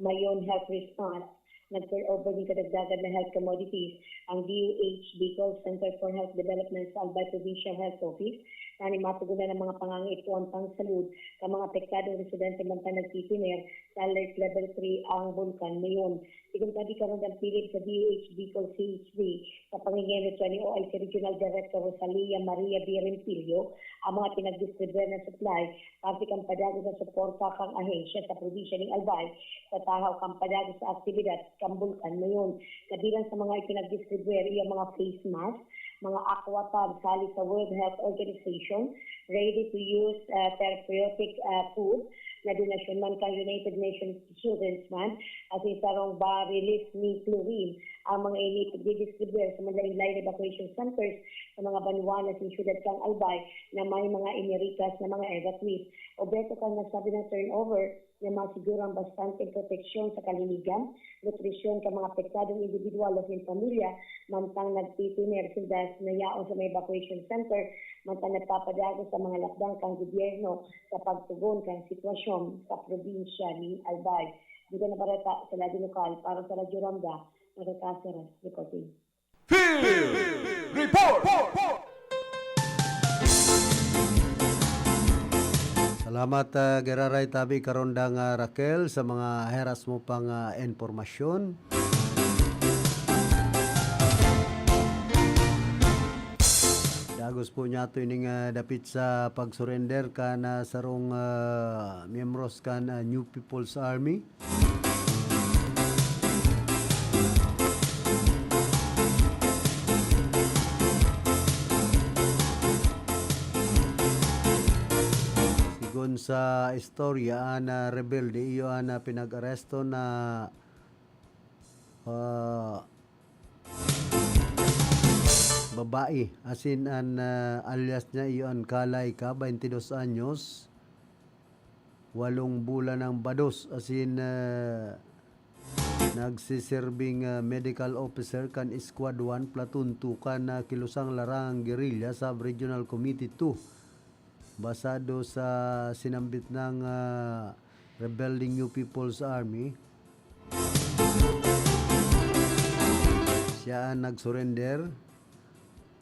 Mayon Health Response, nag-turn over nin kadagdagan na health commodities ang D O H Bicol Center for Health Development sa Albay Provincial Health Office Tanganing matugunan ang mga pangangaipuhan pangsalud kan mga apektadong residente mantang nagtitiner sa Alert Level three ang Bulkan Mayon. Sigon pa, di karon ang pilib sa D H Bicol C H D sa pangingenot ni O I C Regional Director Rosalia Maria Birimpilio ang mga pinagdistribuer na supply parte kan padagos na suporta kan ahensya sa probinsya ning Albay sa tahaw kan padagos na aktibidad kan Bulkan Mayon. Kabilang sa mga ipinagdistribuer, iya mga face mask, mga aqua pads hali sa World Health Organization, ready-to-use uh, therapeutic uh, tube na donasyon man kan United Nations Children's Fund, asin sarong baril ni chlorine. Ang mga ini didistribuer sa mga lain-lain evacuation centers sa mga banwa na sin syudad kan Albay na may mga inirikas na mga evacuees. Obheto kan nasabi ng turnover na masiguro ang bastanteng proteksyon sa kalinigan, nutrisyon kan mga apektadong individual asin pamilya mantang nagtitiner sinda na yaon sa mga evacuation center, mantang nagpapadagos sa mga lakdang kan gobyerno sa pagtugon kan sitwasyon sa probinsya nin Albay. Dugang na bareta sa Lado Lokal para sa Radyo Randa, Maria Caceres reporting. Field Report! Salamat, ah, giraray tabi karondang, ah, Raquel, sa mga heras mo pang, ah, impormasyon. Dagos po niya ito ining, ah, dapit sa pag-surrender kan, ah, sarong, ah, miyembros kan, ah, New People's Army. Sigon sa istorya, an, ah, rebelde iyo an, ah, pinag-aresto na, ah, babae, asin an, ah, alias niya iyo an Kalay ka, baintidos anyos. Walong bulan ang bados, asin, ah, nagsiserbing, ah, medical officer kan Squad one, Platoon two kan, ah, Kilusang Larangang Guerrilla Sub-Regional Committee two. Basado sa sinambit ng, ah, rebelde New People's Army, siya ang nag-surrender.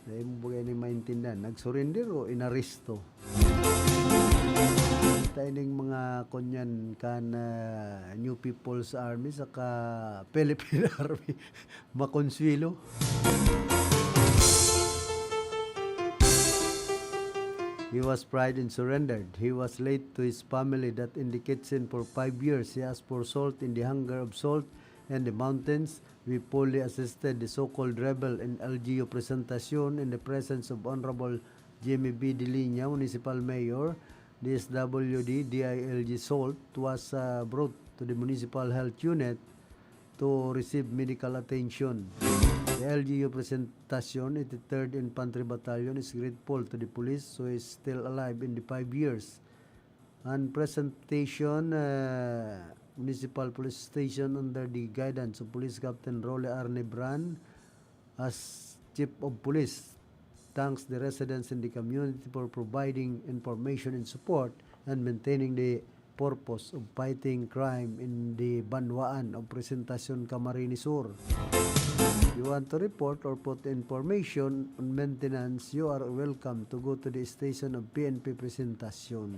Dai mo ba ini maintindihan? Nag-surrender o inaresto? Kita ining mga kunyan kan, ah, New People's Army saka Philippine Army. Makonsuelo. He was tried and surrendered. He was late to his family that in the kitchen for five years. He asked for salt in the hunger of salt and the mountains. We fully assisted the so-called rebel in L G U presentation in the presence of Honorable Jimmy B. Deliña, Municipal Mayor, D S W D, D I L G Salt, was, uh, brought to the Municipal Health Unit to receive medical attention. The L G U presentation, eighty-third Infantry Battalion, is grateful to the police who is still alive in the five years. An presentation, uh, Municipal Police Station under the guidance of Police Captain Rolly Arnebran as Chief of Police thanks the residents in the community for providing information and support and maintaining the purpose of fighting crime in the banwaan of Presentacion, Camarines Sur. You want to report or put information on maintenance, you are welcome to go to the station of P N P Presentacion.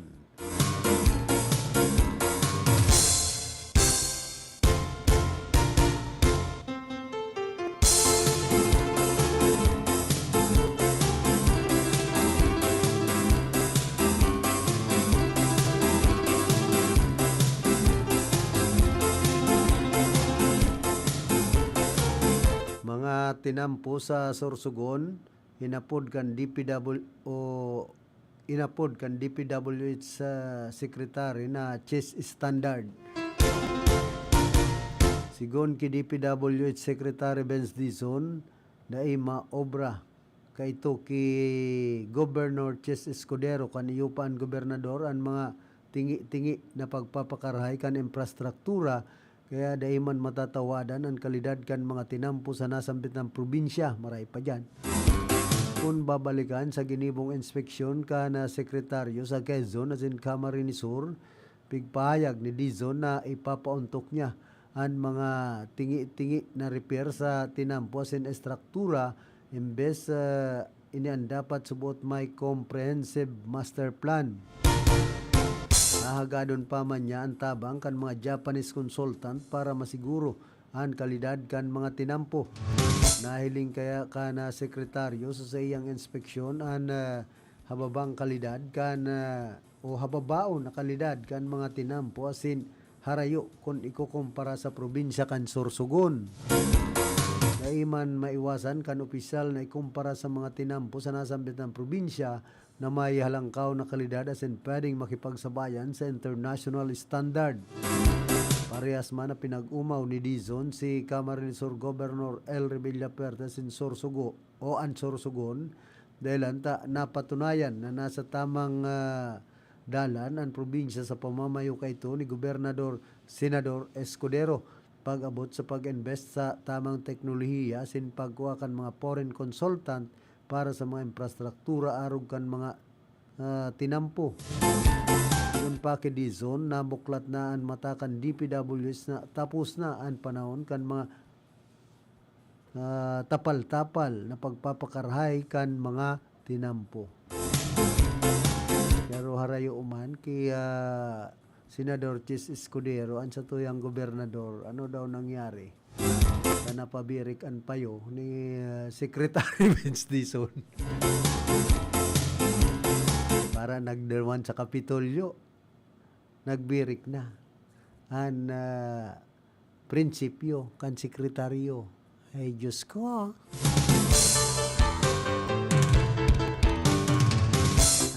Mga tinampo sa Sorsogon, inapod kan D P W o inapod kan D P W H, ah, secretary na chest standard. Sigon ki D P W H Secretary Benz Dizon, dai maobra kaito ki Governor Chess Escudero kan iyo pa an gobernador an mga tingi-tingi na pagpapakarahay kan infrastruktura, kaya dai man matatawadan an kalidad kan mga tinampo sa nasambit na probinsya. Maray pa diyan. Kun babalikan sa ginibong inspeksyon kan sekretaryo sa Quezon asin Camarines Sur, pigpahayag ni Dizon na ipapaontok niya an mga tingi-tingi na repair sa tinampo asin estruktura, imbes, ah, Ini an dapat subot may comprehensive master plan. Hahagadon pa man niya an tabang kan mga Japanese consultant para masiguro an kalidad kan mga tinampo. Nahiling kaya kan sekretaryo sa saiyang inspeksyon an, ah, hababang kalidad kan, ah, o hababaon na kalidad kan mga tinampo asin harayo kun ikukumpara sa probinsya kan Sorsogon. Dai man maiwasan kan opisyal na ikumpara sa mga tinampo sa nasambit na probinsya na may halangkaw na kalidad asin pwedeng makipagsabayan sa international standard. Parehas man na pinag-umaw ni Dizon si Camarines Sur Governor Elry Villafuerte asin Sorsogon o an Sorsogon, dahil anta napatunayan na nasa tamang, ah, dalan an probinsya sa pamamayo kaito ni Gobernador Senador Escudero pag-abot sa pag-invest sa tamang teknolohiya asin pagkua kan mga foreign consultant para sa mga infrastruktura arog kan mga, ah, tinampo. Kun pa ki Dizon, nabuklat na an mata kan D P W S na tapos na an panahon kan mga, ah, tapal-tapal na pagpapakarahay kan mga tinampo. Pero harayo man ki, ah, Senador Chiz Escudero, an satuyang gobernador, ano daw nangyari? Sa napabirik an payo ni, ah, Secretary Vince Dizon. Para nagduman sa Kapitolyo, nagbirik na an, ah, prinsipyo kan sekretaryo. Ay, Diyos ko.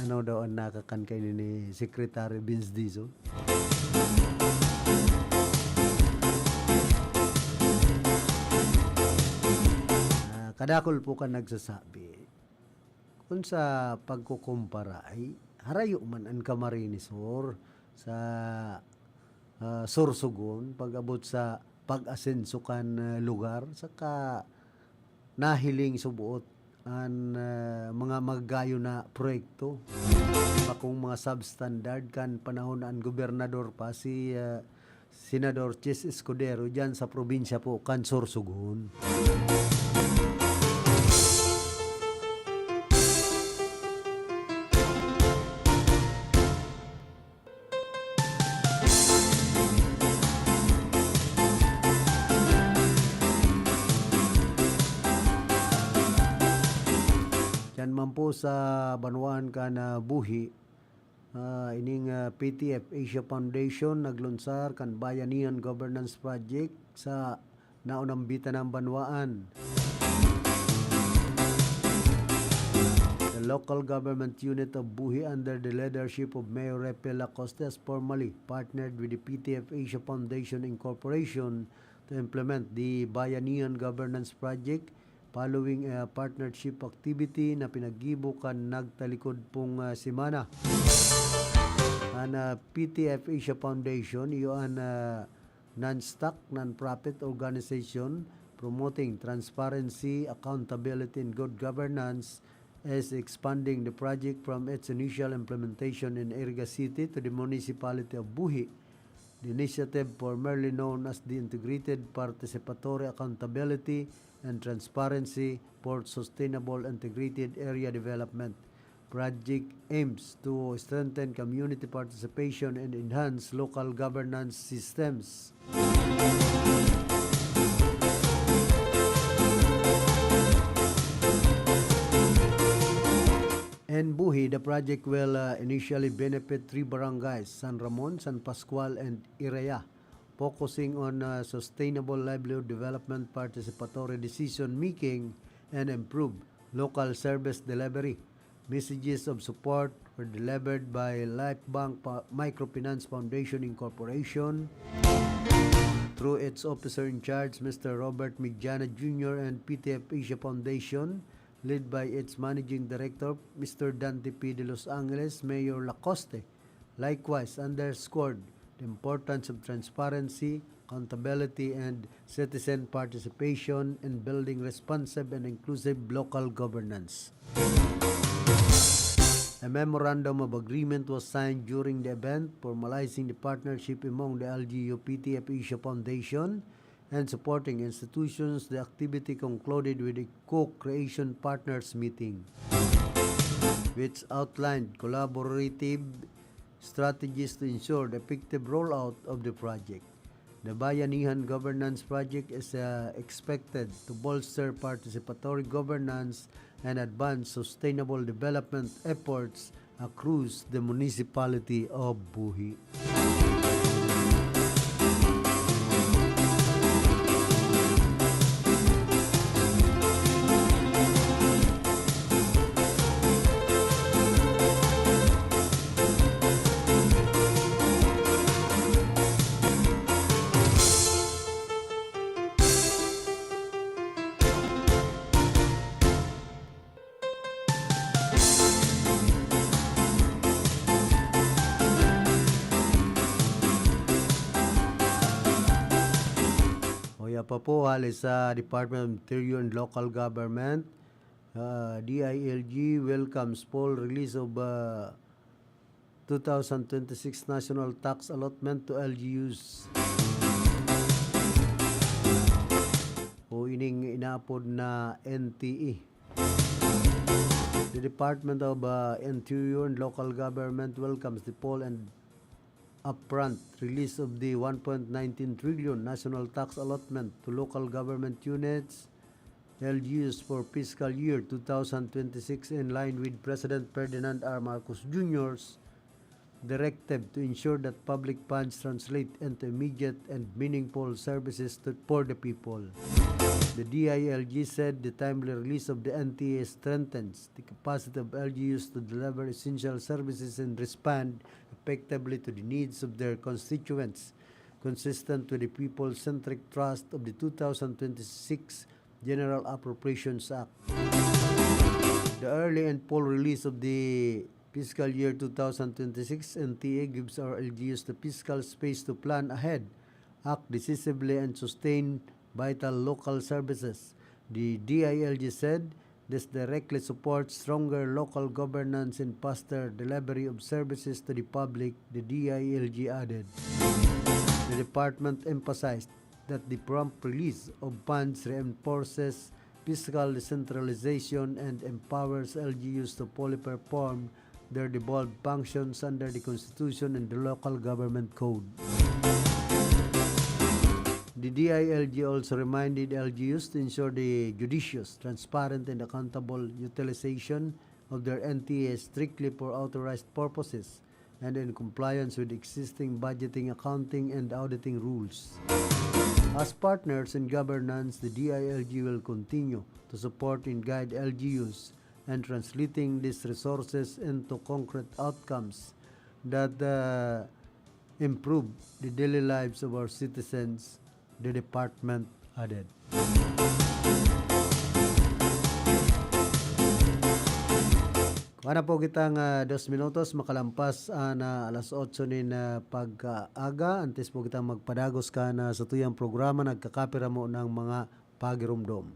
Ano daw an nakakan kaini ni Secretary Vince Dizon? Ah, kadakul po kan nagsasabi, kun sa pagkukumpara, ay harayo man an Camarines Sur sa, ah, Sorsogon pag-abot sa pag-asenso kan, ah, lugar, saka nahiling suboot an, ah, mga magayo na proyekto, bakong mga substandard kan panahon na an gobernador pa si, ah, Senador Chiz Escudero diyan sa probinsya po kan Sorsogon. Diyan man po sa banwaan kan, ah, Buhi, ah, ining, ah, P T F Asia Foundation naglunsar kan Bayanihan Governance Project sa naunambitan na banwaan. The local government unit of Buhi under the leadership of Mayor Repe Lacoste has formally partnered with the P T F Asia Foundation Incorporation to implement the Bayanihan Governance Project following a partnership activity na pinaggibo kan nagtalikod pong, ah, semana. An, ah, P T F Asia Foundation, iyo an, ah, non-stock, non-profit organization promoting transparency, accountability, and good governance, is expanding the project from its initial implementation in Iriga City to the municipality of Buhi. The initiative, formerly known as the Integrated Participatory Accountability and Transparency for Sustainable Integrated Area Development Project, aims to strengthen community participation and enhance local governance systems. In Buhi, the project will, uh, initially benefit three barangays, San Ramon, San Pascual, and Iraya, focusing on, uh, sustainable livelihood development, participatory decision-making, and improved local service delivery. Messages of support were delivered by Life Bank Pa-, Microfinance Foundation Incorporation through its officer in charge, Mister Robert Migjana Junior, and P T F Asia Foundation, led by its managing director, Mister Dante P. de Los Angeles, Mayor Lacoste, likewise underscored the importance of transparency, accountability, and citizen participation in building responsive and inclusive local governance. A memorandum of agreement was signed during the event, formalizing the partnership among the L G U P T F Asia Foundation and supporting institutions, the activity concluded with a co-creation partners meeting, which outlined collaborative strategies to ensure the effective rollout of the project. The Bayanihan Governance Project is, uh, expected to bolster participatory governance and advance sustainable development efforts across the municipality of Buhi. Uya pa po, hali sa Department of Interior and Local Government, ah, D I L G welcomes full release of, ah, two thousand twenty-six National Tax Allotment to L G Us, o ining inaapod na N T A. The Department of, uh, Interior and Local Government welcomes the full and upfront release of the one point nineteen trillion national tax allotment to local government units, L G Us, for fiscal year two thousand twenty-six, in line with President Ferdinand R. Marcos Junior's directive to ensure that public funds translate into immediate and meaningful services to, for the people. The D I L G said the timely release of the N T A strengthens the capacity of L G Us to deliver essential services and respond effectively to the needs of their constituents, consistent with the people-centric thrust of the two thousand twenty-six General Appropriations Act. The early and full release of the fiscal year two thousand twenty-six N T A gives our L G Us the fiscal space to plan ahead, act decisively, and sustain vital local services. The D I L G said this directly supports stronger local governance and faster delivery of services to the public, the D I L G added. The department emphasized that the prompt release of funds reinforces fiscal decentralization and empowers L G Us to fully perform their devolved functions under the Constitution and the Local Government Code. The D I L G also reminded L G Us to ensure the judicious, transparent, and accountable utilization of their N T A strictly for authorized purposes and in compliance with existing budgeting, accounting, and auditing rules. As partners in governance, the D I L G will continue to support and guide L G Us and translating these resources into concrete outcomes that, uh, improve the daily lives of our citizens, the department added. Kuha na po kitang, ah, dos minutos, makalampas, ah, na alas otso nin, ah, pagkaaga. Antes po kitang magpadagos kan, ah, satuyang programa, nagkakapira mo ng mga pagirumdom.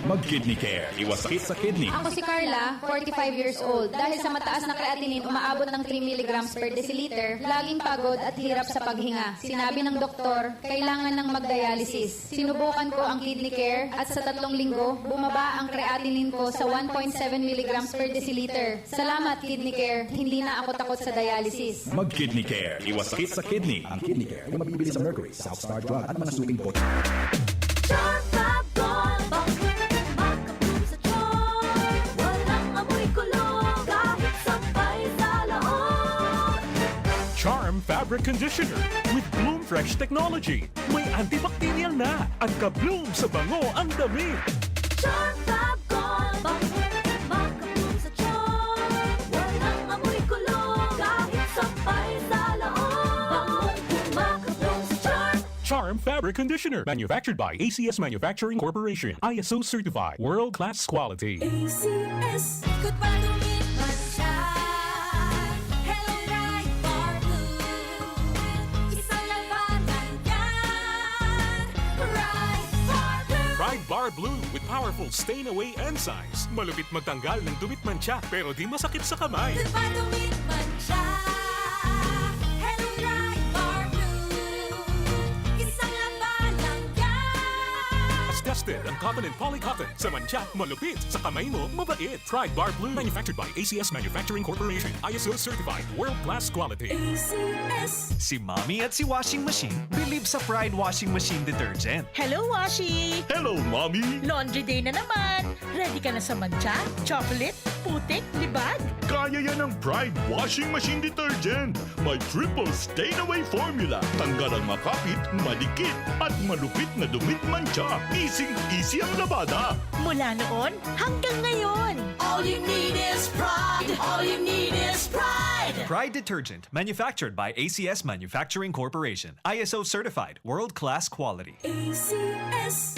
Mag-Kidney Care. Iwas sakit sa kidney. Ako si Carla, forty-five years old. Dahil sa mataas na creatinine, umaabot ng three milligrams per deciliter, laging pagod at hirap sa paghinga. Sinabi ng doktor, kailangan ng magdialysis. Sinubukan ko ang Kidney Care at sa tatlong linggo, bumaba ang creatinine ko sa one point seven milligrams per deciliter. Salamat, Kidney Care. Hindi na ako takot sa dialysis. Mag-Kidney Care. Iwas sakit sa kidney. Ang Kidney Care ay mabibili sa Mercury, South Star Drug at mga suking bote. Charm Fab Gold, bangkong makapulong sa charm. Walang amoy kulog, kahit sabay sa laot. Charm Fabric Conditioner with Bloom Fresh Technology. May antibacterial na. Ang ka-bloom sa bango ang damit. Charm Fab Gold, bangkong makapulong sa charm. Walang amoy kulog, kahit sabay sa laot. Bangong makapulong sa charm. Charm Fabric Conditioner, manufactured by A C S Manufacturing Corporation, I S O certified, world-class quality. A C S. Ikot pa, dumipat siya. Hello, Pride Bar Blue. Isang labanan yan. Pride Bar Blue. Pride Bar Blue with powerful stain away enzymes. Malupit magtanggal ng dumi't mantsa, pero di masakit sa kamay. Ikot pa, dumipat siya. Hello, Pride Bar Blue. Isang labanan Tested ang cotton and poly cotton. Sa mantsa, malupit. Sa kamay mo, mabait. Pride Bar Blue. Manufactured by A C S Manufacturing Corporation. I S O certified. World class quality. A C S. Si Mommy at si Washing Machine believe sa Pride Washing Machine Detergent. Hello, Washi! Hello, Mommy! Laundry day na naman! Ready ka na sa mantsa, chocolate, putik, libag? Kaya yan ng Pride Washing Machine Detergent. May triple stain away formula. Tanggal ang makapit, madikit, at malupit na dumi at mantsa. Easy-easy ang labada. Mula noon hanggang ngayon. All you need is Pride. All you need is Pride. Pride Detergent, manufactured by A C S Manufacturing Corporation. I S O certified, world-class quality. A C S.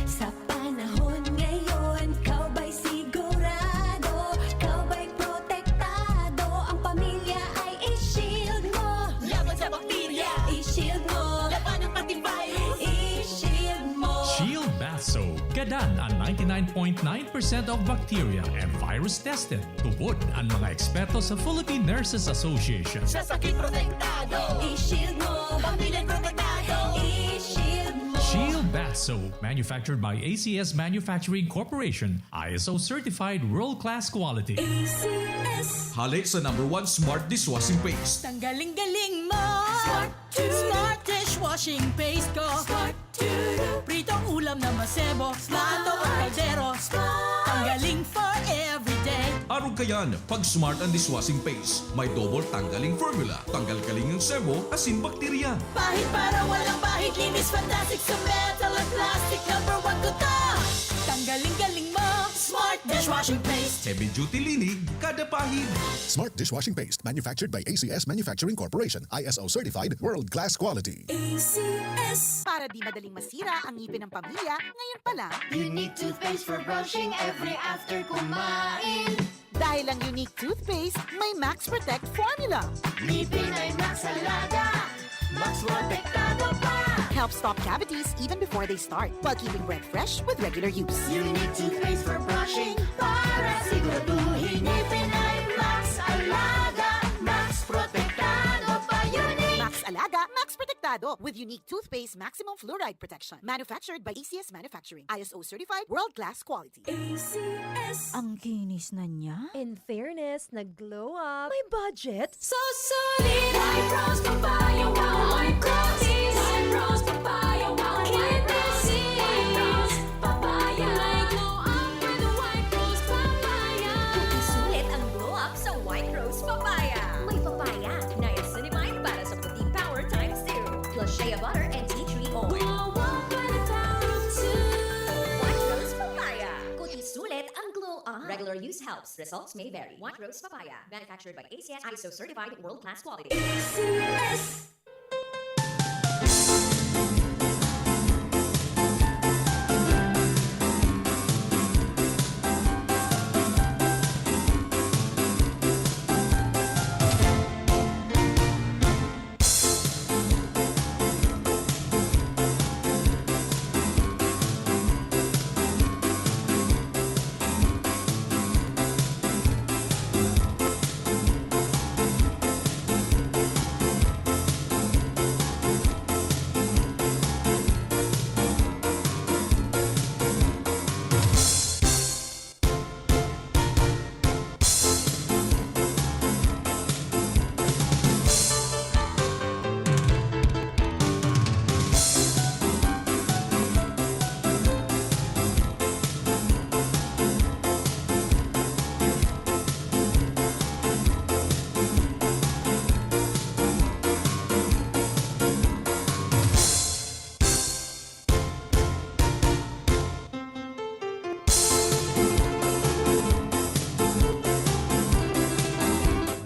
Sa panahon ngayon, ikaw ba'y sigurado? Ikaw ba'y protektado? Ang pamilya ay i-shield mo. Laban sa bakterya, i-shield mo. Labanan pati virus, i-shield mo. Shield Bath Soap. Gadan an ninety-nine point nine percent of bacteria and virus tested. Tubod an mga eksperto sa Philippine Nurses Association. Sa sakit protektado, i-shield mo. Pamilya protektado, i-shield mo. Shield Bath Soap, manufactured by A C S Manufacturing Corporation, I S O certified world-class quality. A C S. Hale sa number one smart dishwashing paste. Tanggaling-galing mo! Smart to. Smart dishwashing paste ko. Smart to. Pritong ulam na masebo. Smart. Luto ang kaldero. Smart. Tanggaling for everyday. Arog kayan, pag Smart ang dishwashing paste, may double tanggaling formula. Tanggal-galing ang sebo, asin bakterya. Pahid para walang bahid, linis fantastic sa metal at plastic. Number one ko to. Tanggaling-galing mo. Smart dishwashing paste. Heavy duty linig, kada pahid. Smart dishwashing paste, manufactured by A C S Manufacturing Corporation, I S O certified, world class quality. A C S. Para di madaling masira ang ngipin ng pamilya, ngayon pa lang. Unique toothpaste for brushing every after kumain. Dahil ang Unique Toothpaste may Max Protect Formula. Ngipin ay Max Alaga, Max Protektado pa. Helps stop cavities even before they start, while keeping breath fresh with regular use. Unique Toothpaste for brushing para siguraduhin ngipin ay Max Alaga, Max Protektado pa. Unique. Max Alaga, Max Protektado with Unique Toothpaste Maximum Fluoride Protection. Manufactured by A C S Manufacturing. I S O certified, world class quality. A C S. Ang kinis na niya. In fairness, nag-glow up. May budget. So solid! White Rose Papaya, wow! White Rose! White Rose Papaya, wow! White Rose! White Rose Papaya! May glow up with White Rose Papaya! Sulit ang glow up sa White Rose Papaya. May papaya, niacinamide para sa puting power times two, plus shea butter and tea tree oil. Glow up with the power of two. White Rose Papaya. Puti sulit ang glow up. Regular use helps. Results may vary. White Rose Papaya. Manufactured by A C S, I S O certified, world-class quality. A C S.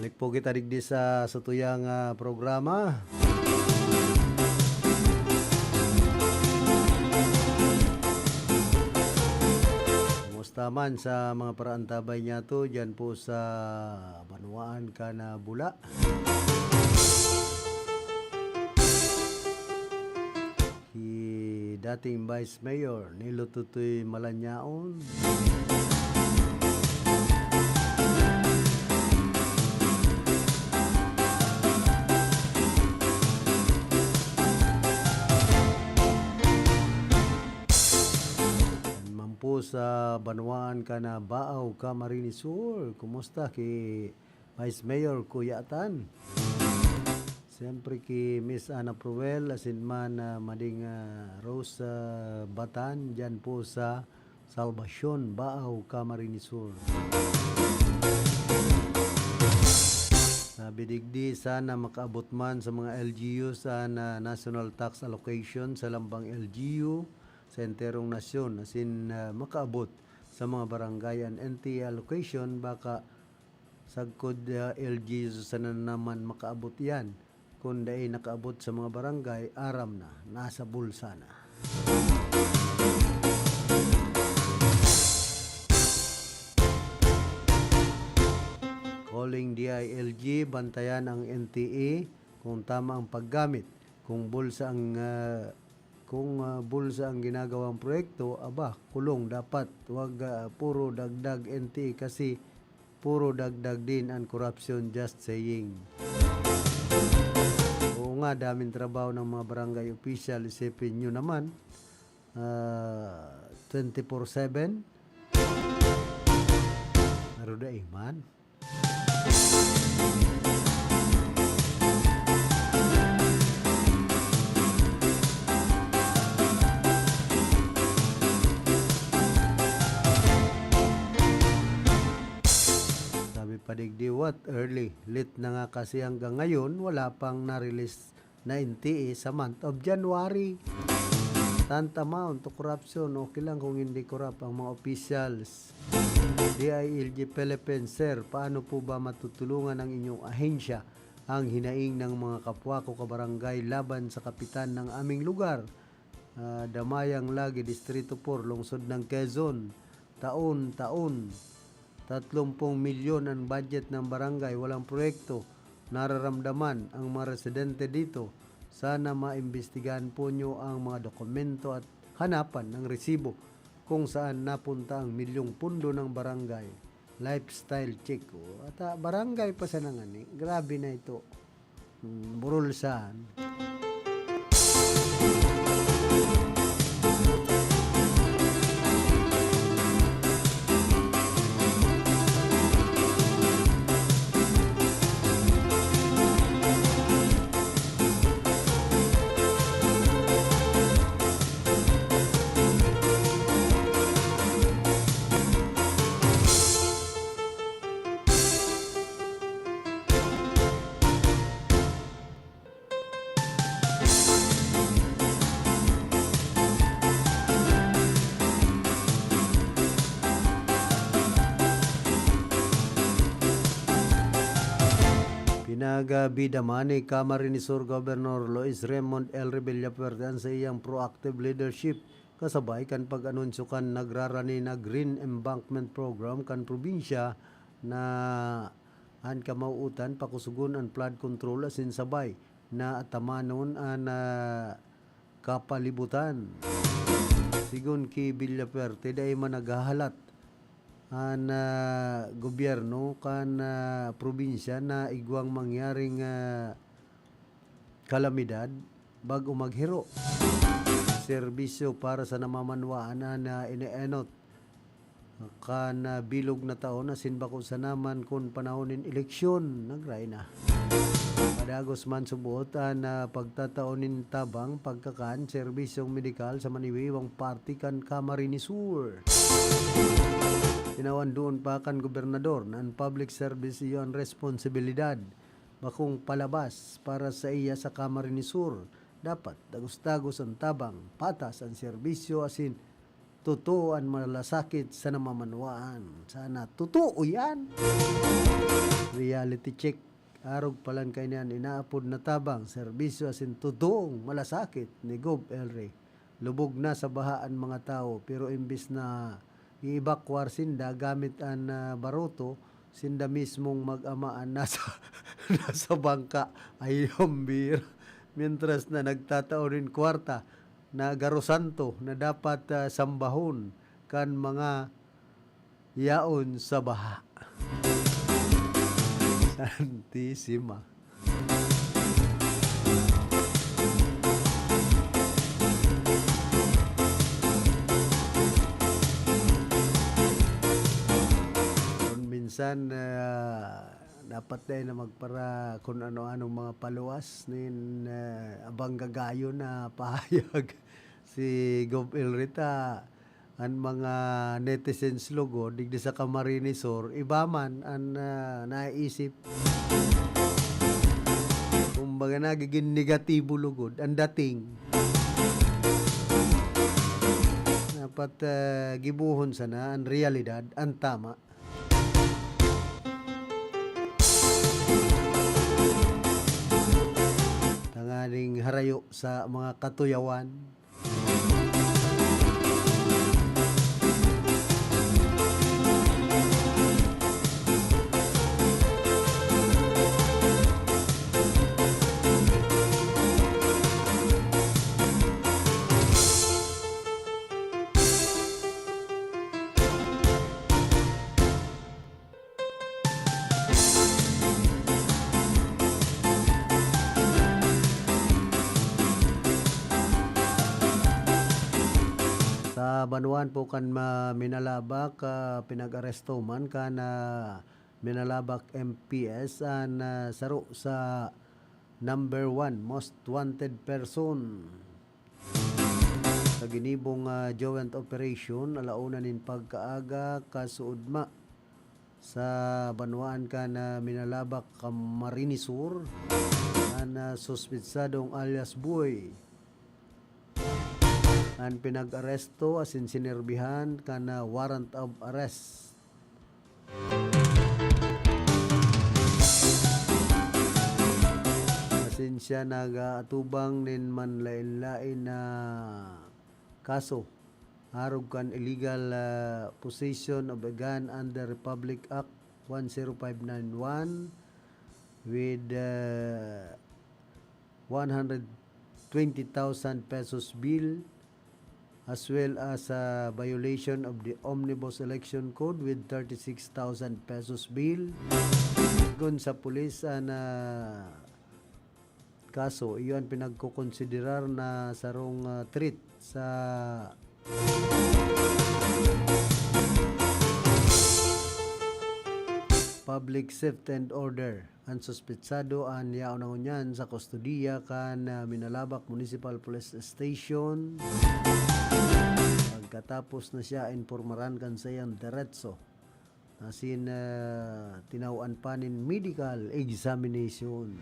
Balik po kita digdi sa satuyang, ah, programa. Kumusta man sa mga paraantabay niyato diyan po sa banwaan kan, ah, Bula? Ki dating Vice Mayor Nilo Totoy Malanyaon. sa banwaan kan Baao, Camarines Sur. Kumusta ki Vice Mayor Kuya Atan? Siyempre ki Miss Ana Proel, asin man, ah, Mading, ah, Rose, ah, Batan, diyan po sa Salvacion, Baao, Camarines Sur. Sabi digdi, sana makaabot man sa mga L G Us an, ah, national tax allocation sa lambang L G U sa enterong nasyon, asin, ah, makaabot sa mga barangay an N T A allocation, baka sagkod, ah, L G U sana naman makaabot iyan. Kun dai nakaabot sa mga barangay, aram na, nasa bulsa na. Calling D I L G, bantayan ang N T A kung tama ang paggamit. Kung bulsa ang, ah, kung, ah, bulsa ang ginagawang proyekto, aba, kulong dapat. Wag, ah, puro dagdag N T A kasi puro dagdag din ang korupsyon, just saying. Oo nga, daming trabaho ng mga barangay official, isipin nyo naman, ah, twenty-four seven. Pero dai man. Sabi pa digdi, "What early? Late na nga kasi hanggang ngayon, wala pang na-release na N T A sa month of January." Tantamount to corruption, okay lang kung hindi corrupt ang mga officials. D I L G Philippines, sir, paano po ba matutulungan ng inyong ahensya ang hinaing ng mga kapwa ko kabarangay laban sa kapitan ng aming lugar? Ah, Damayang Lagi, Distrito four, Lungsod ng Quezon. Taon-taon, tatlong pung milyon ang budget ng barangay, walang proyekto. Nararamdaman ang mga residente dito. Sana maimbestigahan po nyo ang mga dokumento at hanapan ng resibo kung saan napunta ang milyong pundo ng barangay. Lifestyle check. O, at, ah, barangay pa sana ngani. Grabe na ito. Hmm, burulsan. Pinagbida man ni Camarines Sur Governor Luis Raymond L. Revillafuerte an saiyang proactive leadership kasabay kan pag-anunsyo kan nagrarani na Green Embankment Program kan probinsya na an kamawutan pakusugon an flood control asin sabay na atamanon an, ah, kapalibutan. Sigon ki Villafuerte, dai man naghahalat an, ah, gobyerno kan, ah, probinsya na igwang mangyaring, ah, kalamidad bago maghiro. Serbisyo para sa namamanwaan an, ah, ineenot kan, ah, bilog na taon asin bako sana man kun panahon nin eleksyon, nagray na. Padagos man subot an, ah, pagtatao nin tabang, pagkakan, serbisyong medikal sa maniwiwang parte kan Camarines Sur. Tinawan doon pa kan gobernador na an public service iyo an responsibilidad, bakong palabas para saiya sa Camarines Sur. Dapat dagos-dagos an tabang, patas an serbisyo asin totoo an malasakit sa namamanwaan. Sana totoo yan. Reality check. Arog pa lang kaini an inaapod na tabang, serbisyo asin totoong malasakit ni Gov. Elry. Lubog na sa baha an mga tawo, pero imbis na i-evacuar sinda gamit an, ah, baruto, sinda mismong mag-ama an nasa, nasa bangka. Ay, hambira. Mientras na nagtatao nin kwarta na garo santo na dapat, ah, sambahon kan mga yaon sa baha. Santisima. San, ah, dapat dai na magpara kun ano-anong mga paluwas nin, ah, abang gagayon na pahayag si Gov Elrita. An mga netizens lugod digdi sa Camarines Sur, iba man an, ah, naiisip. Kumbaga, nagigin negatibo lugod an dating. Dapat, ah, gibohon sana an realidad, an tama. Tanganing harayo sa mga katuyawan. Sa banwaan po kan ma-, Minalabac, ah, pinag-aresto man kan, ah, Minalabac M P S an, ah, saro sa number one most wanted person. Sa ginibong, ah, joint operation, alauna nin pagkaaga, kasuodma sa banwaan kan, ah, Minalabac, Camarines Sur, an, ah, suspetsadong alias Boy. An pinag-aresto asin sinerbihan kan, ah, warrant of arrest. Asin siya nag-aatubang nin manlaen-laen na kaso arog kan illegal, ah, possession of a gun under Republic Act one zero five nine one with, ah, one hundred twenty thousand pesos bail, as well as a violation of the Omnibus Election Code with thirty-six thousand pesos bail. Gun sa pulis, ah, na kaso, iyo an pinagkokonsiderar na sarong, ah, threat sa public safety and order. An suspetsado an yaon na ngunyan sa kustodiya kan, ah, Minalabac Municipal Police Station. Pagkatapos na siya, impormaran kan saiyang deretso. Asin, ah, tinawan pa nin medical examination.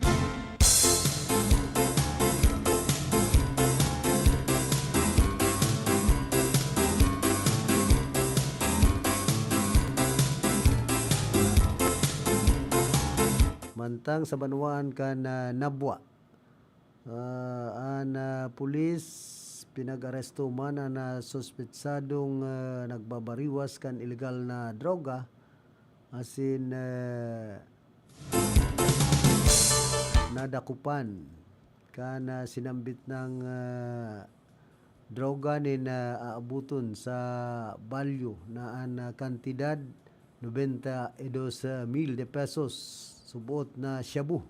Mantang sa banwaan kan, ah, Nabua, ah, an, ah, pulis pinag-aresto man an, ah, suspetsadong, ah, nagbabariwas kan ilegal na droga, asin, ah, nadakupan kan, ah, sinambit nang, ah, droga nin, ah, aaboton sa balyo na an, ah, kantidad nobenta y dos mil de pesos, suboot na shabu.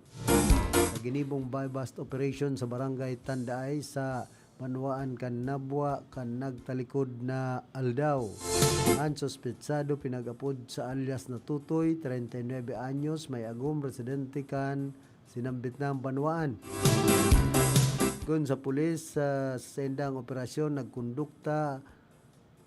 Sa ginibong buy-bust operation sa Barangay Tandaay sa banwaan kan Nabua kan nagtalikod na aldaw. An suspetsado pinag-apod sa alias na Tutoy, treinta y nueve anyos, may agom, residente kan sinambit na banwaan. Kun sa pulis, sa saindang operasyon, nagkondukta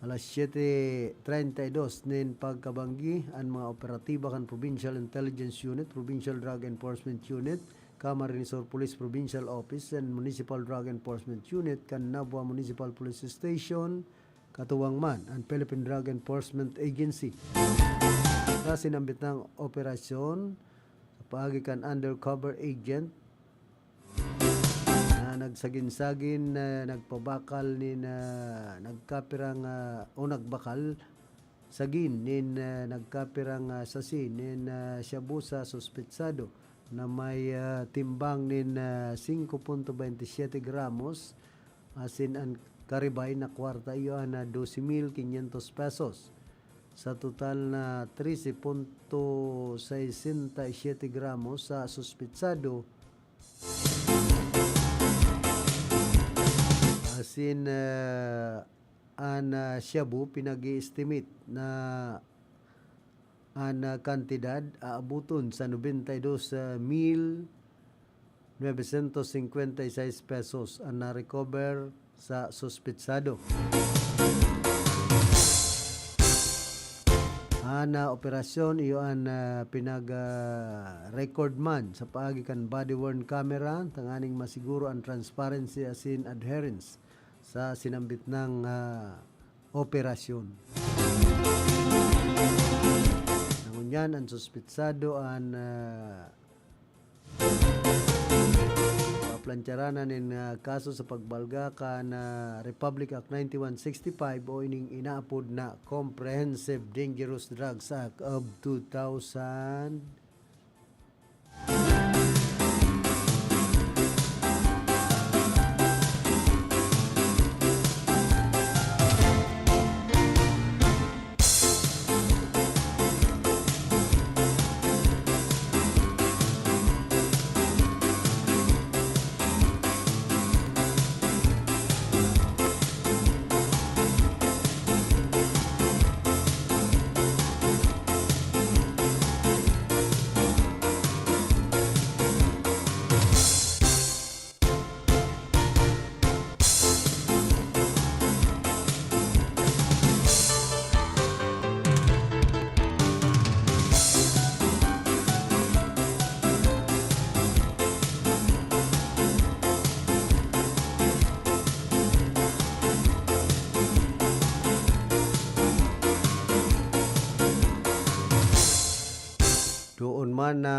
alas siete treinta y dos nin pagkabanggi an mga operatiba kan Provincial Intelligence Unit, Provincial Drug Enforcement Unit, Camarines Sur Police Provincial Office, and Municipal Drug Enforcement Unit kan Nabua Municipal Police Station, katuwang man an Philippine Drug Enforcement Agency. Sa sinambit na operasyon, sa paagi kan undercover agent, na nagsagin-sagin, na nagpabakal nin, ah, nagkapirang, ah, o nagbakal sagin nin, ah, nagkapirang, ah, sasi nin, ah, shabu sa suspetsado na may, ah, timbang nin, ah, singko punto bente siyete gramos, asin an karibay na kwarta iyo an, ah, dose mil quinientos pesos. Sa total na trese punto sesenta y siete gramos sa suspetsado. Asin, ah, an, ah, shabu pinag-i-estimate na An, ah, kantidad aaboton sa nobenta y dos mil novecientos cincuenta y seis pesos an na-recover sa suspetsado. An, ah, operasyon iyo an, ah, pinag, ah, record man sa paagi kan body-worn camera tanganing masiguro an transparency asin adherence sa sinambit nang, ah, operasyon. Ngunyan, an suspetsado an, ah, paplantsaran na nin, ah, kaso sa pagbalga kan, ah, Republic Act ninety-one sixty-five o ining inaapod na Comprehensive Dangerous Drugs Act of two thousand. Doon man na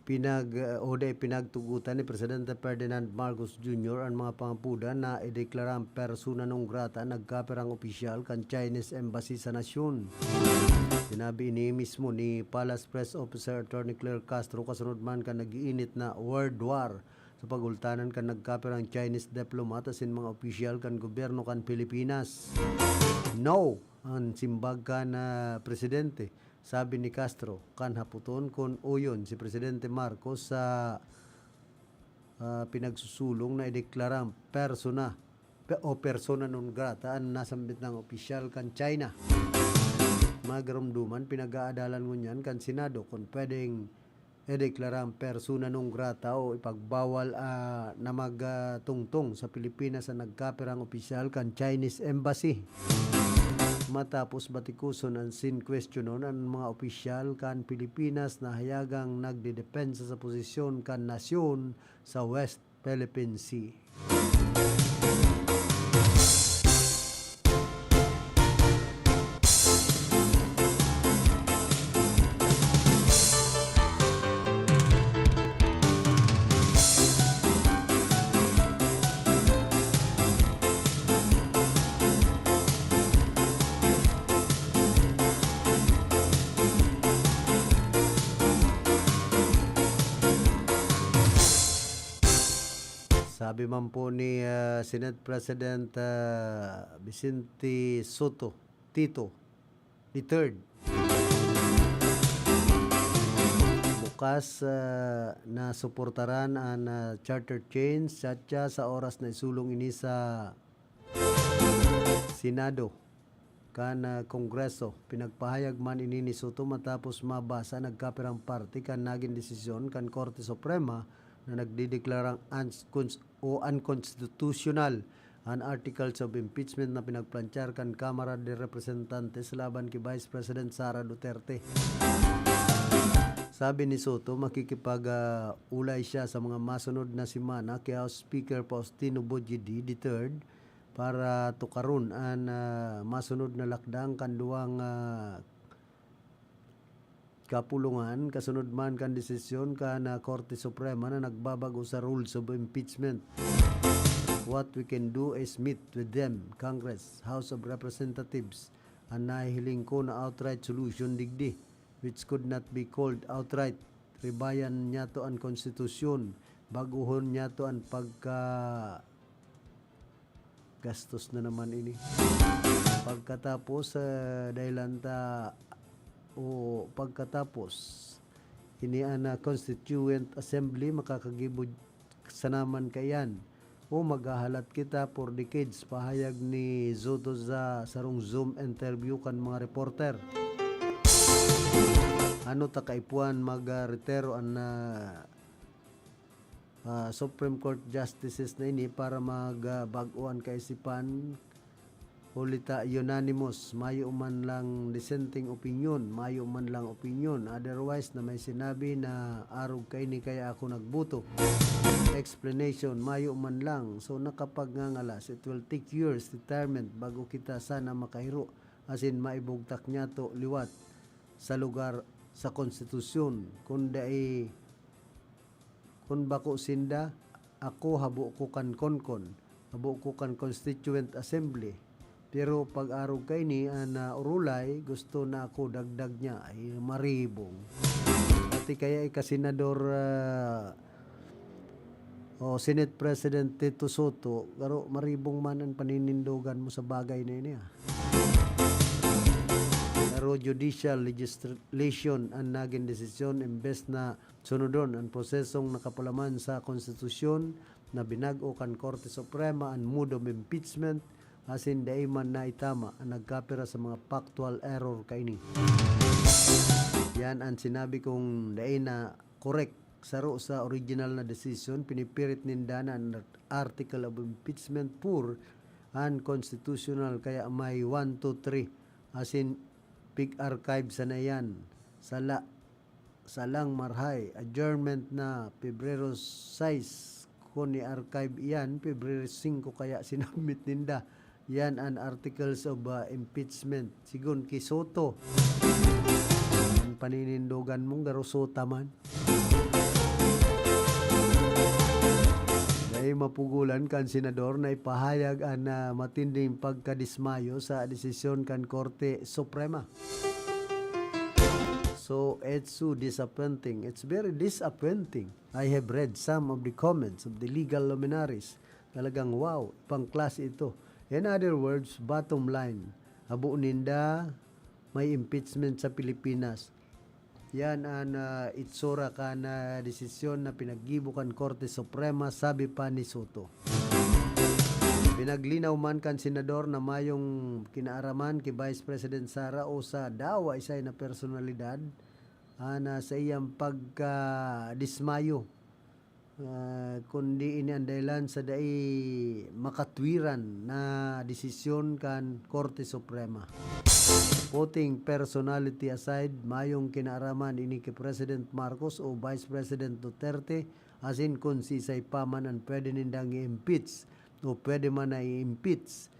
pinag-, o di pinagtugotan ni Presidente Ferdinand Marcos Junior an mga pangapodan na ideklarang persona non grata an nagkapirang opisyal kan Chinese Embassy sa nasyon. Sinabi ini mismo ni Palace Press Officer Attorney Claire Castro kasunod man kan nag-iinit na world war sa pagultanan kan nagkapirang Chinese diplomat asin mga opisyal kan gobyerno kan Pilipinas. No, an simbag kan, ah, presidente. Sabi ni Castro, kan hapoton kun uyon si Presidente Marcos sa, ah, pinagsusulong na ideklarang persona pe-, o persona non grata an nasambit nang opisyal kan China. Magaromdoman, pinag-aadalan ngunyan kan Senado kun pwedeng ideklarang persona non grata o ipagbawal, ah, na magtungtong sa Pilipinas an nagkapirang opisyal kan Chinese Embassy. Matapos batikuson an sin-, kwestiyonon an mga opisyal kan Pilipinas na hayagang nagdedepensa sa posisyon kan nasyon sa West Philippine Sea. Sabi man po ni, ah, Senate President, ah, Vicente Sotto, Tito the third, bukas, ah, na suportaran an, ah, charter change, satya sa oras na isulong ini sa Senado kan, ah, Kongreso. Pinagpahayag man ini ni Sotto matapos mabasa nagkapirang parte kan nagin desisyon kan Korte Suprema na nagdedeklarang uns-, cons-, o unconstitutional an articles of impeachment na pinagplantyar kan Kamara de Representantes laban ki Vice President Sara Duterte. Sabi ni Sotto, makikipag, ah, ulay siya sa mga masunod na semana ki House Speaker Faustino Bojedi the third para tukaron an, ah, masunod na lakdang kan duwang, ah, kapulungan, kasunod man kan desisyon kan, ah, Korte Suprema na nagbabago sa rules of impeachment. What we can do is meet with them, Congress, House of Representatives, an nahihiling ko na outright solution digdi, which could not be called outright. Ribayan niyato an konstitusyon, baguhon niyato an pagka-, gastos na naman ini. Pagkatapos, ah, dahilan ta, o pagkatapos, ini an, ah, Constituent Assembly makakagibo sa naman kaiyan o maghahalat kita for decades, pahayag ni Sotto sa sarong Zoom interview kan mga reporter. Ano ta kaipuhan mag, ah, retiro an, ah, ah, Supreme Court justices na ini para mag, ah, bag-o an kaisipan, huli ta unanimous, mayo man lang dissenting opinion, mayo man lang opinion. Otherwise, na may sinabi na arog kaini kaya ako nagboto. Explanation, mayo man lang. So, nakapagngangalas, it will take years, retirement, bago kita sana makairo, asin maibugtak niyato liwat sa lugar sa konstitusyon. Kun dai, kun bako sinda, ako habo ko kan konkon, habo ko kan Constituent Assembly. Pero pag-arog kaini, an, ah, Orolay, gusto na ako dagdag niya, ay maribong. Pati kaya ika Senador, ah, o Senate President Tito Soto, garo maribong man an paninindogan mo sa bagay na ini, ah. Garo judicial legislation an nagin desisyon imbes na sunodon an prosesong nakapalaman sa konstitusyon na binag-o kan Korte Suprema an mode of impeachment, asin dai man naitama an nagkapira sa mga factual error kaini. Yan an sinabi kong dai na correct. Saro sa original na desisyon, pinipirit ninda na an Article of Impeachment four unconstitutional, kaya may one, two, three, asin pig-archive sana yan. Sala, salang marhay, adjournment na Pebrero sais, kun i-archive iyan, Pebrero singko kaya sinubmit ninda. Yan an articles of, ah, impeachment. Sigon ki Soto, an paninindogan mong garo sota man. Dai mapugolan kan senador na ipahayag an, ah, matinding pagkadismayo sa desisyon kan Korte Suprema. So, it's so disappointing. It's very disappointing. I have read some of the comments of the legal luminaries. Talagang wow, ibang klase ito. In other words, bottom line, habo ninda may impeachment sa Pilipinas. Yan an, ah, itsura kan, ah, desisyon na pinaggibo kan Korte Suprema, sabi pa ni Soto. Pinaglinaw man kan senador na mayong kinaaraman ki Vice President Sara o sa dawa isay na personalidad, ah, na sa iyang pagkadismayo, ah, kundi ini an dahilan sa dai makatwiran na desisyon kan Korte Suprema. Putting personality aside, mayong kinaaraman ini ki President Marcos o Vice President Duterte, asin kun sisay pa man an pwede nindang i-impeach o pwede man na i-impeach.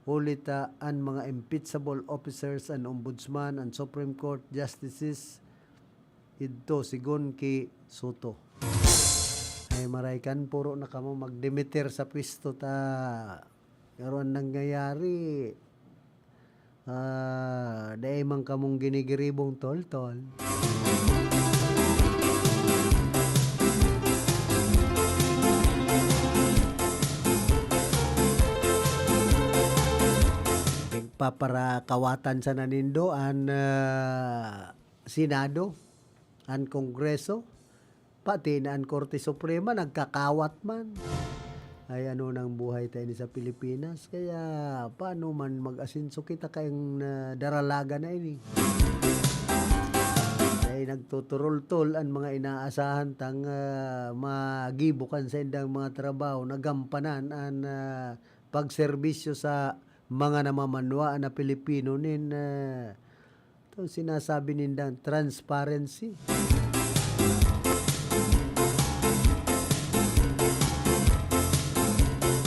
Huli ta an mga impeachable officers, an Ombudsman, an Supreme Court Justices, idto sigon ki Soto. Ay, maray kan puro na kamo magdimiter sa pwesto ta. Pero an nangyayari, ah, dai man kamong ginigiribong toltol. Nagpaparakawatan sana nindo an, ah, Senado, an Kongreso, pati na an Korte Suprema nagkakawat man. Ay, ano nang buhay ta ini sa Pilipinas? Kaya paano man mag-asenso kita kayong nadaralaga na ini? Ay, nagtuturultol an mga inaasahan tang, ah, magibo kan saindang mga trabaho, nagampanan an, ah, pagserbisyo sa mga namamanwaan na Pilipino nin, ah, itong sinasabi nindang transparency.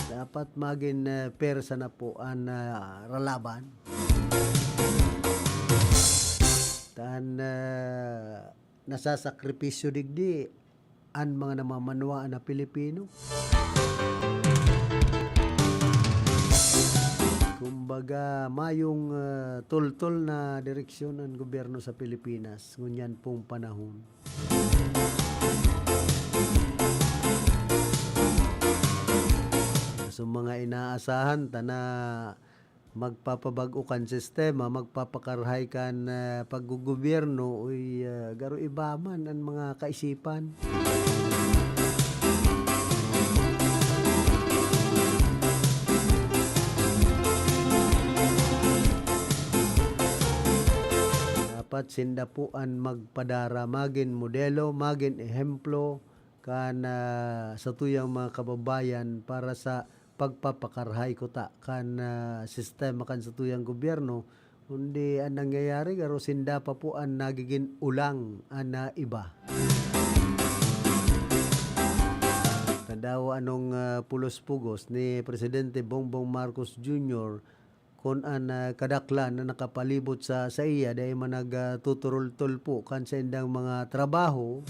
Dapat magin, ah, persa na po an, ah, ralaban. Tan, ah, nasasakripisyo digdi an mga namamanwaan na Pilipino. Kumbaga, mayong, ah, tultol na direksyon an gobyerno sa Pilipinas ngunyan pong panahon. So, mga inaasahan ta na magpapabag-o kan sistema, magpapakarhay kan, ah, paggogobyerno, uy, ah, garo iba man an mga kaisipan. Dapat At sinda po an magpadara, magin modelo, magin ehemplo kan, ah, satuyang mga kababayan para sa pagpapakarahay kuta kan, ah, sistema kan satuyang gobyerno, kundi an nangyayari garo sinda pa po an nagigin ulang an, ah, iba. Tadaw anong, ah, pulos-pugos ni Presidente Bongbong Marcos Junior kun an, ah, kadaklan na nakapalibot sa saiya dai man nag, ah, tuturultol po kan saindang mga trabaho.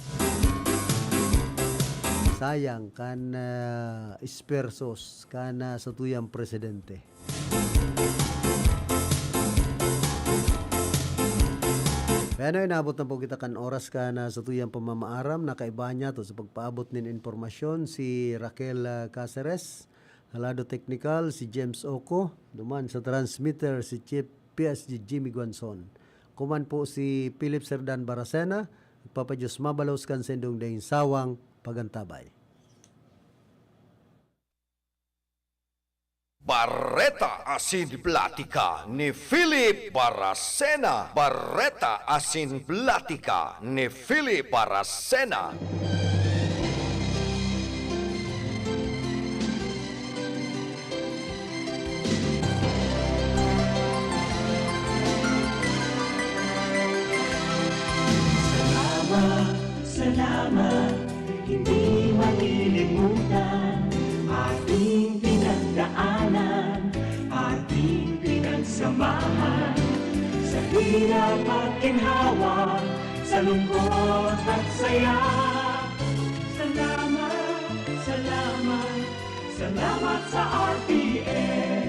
Sayang kan, ah, esfuerzos kan, ah, satuyang presidente. Kaya na inabot na po kita kan oras kan, ah, satuyang pamamaaram na kaiba niya to sa pagpaabot nin impormasyon si Raquel, ah, Caceres. Sa lado teknikal, si James Oco. Duman sa transmitter, si Chief P S G Jimmy Guanzon. Kuman po si Philip Serdan Baracena. Nagpapadiyos mabalos kan sendong daing sawang pagantabay. Bareta asin Platika ni Philip Baracena. Bareta asin Platika ni Philip Baracena. Salamat, salamat, hindi malilimutan ating pinagdaanan, ating pinagsamahan sa hirap at ginhawa, sa lungkot at saya. Salamat, salamat, salamat sa R T N.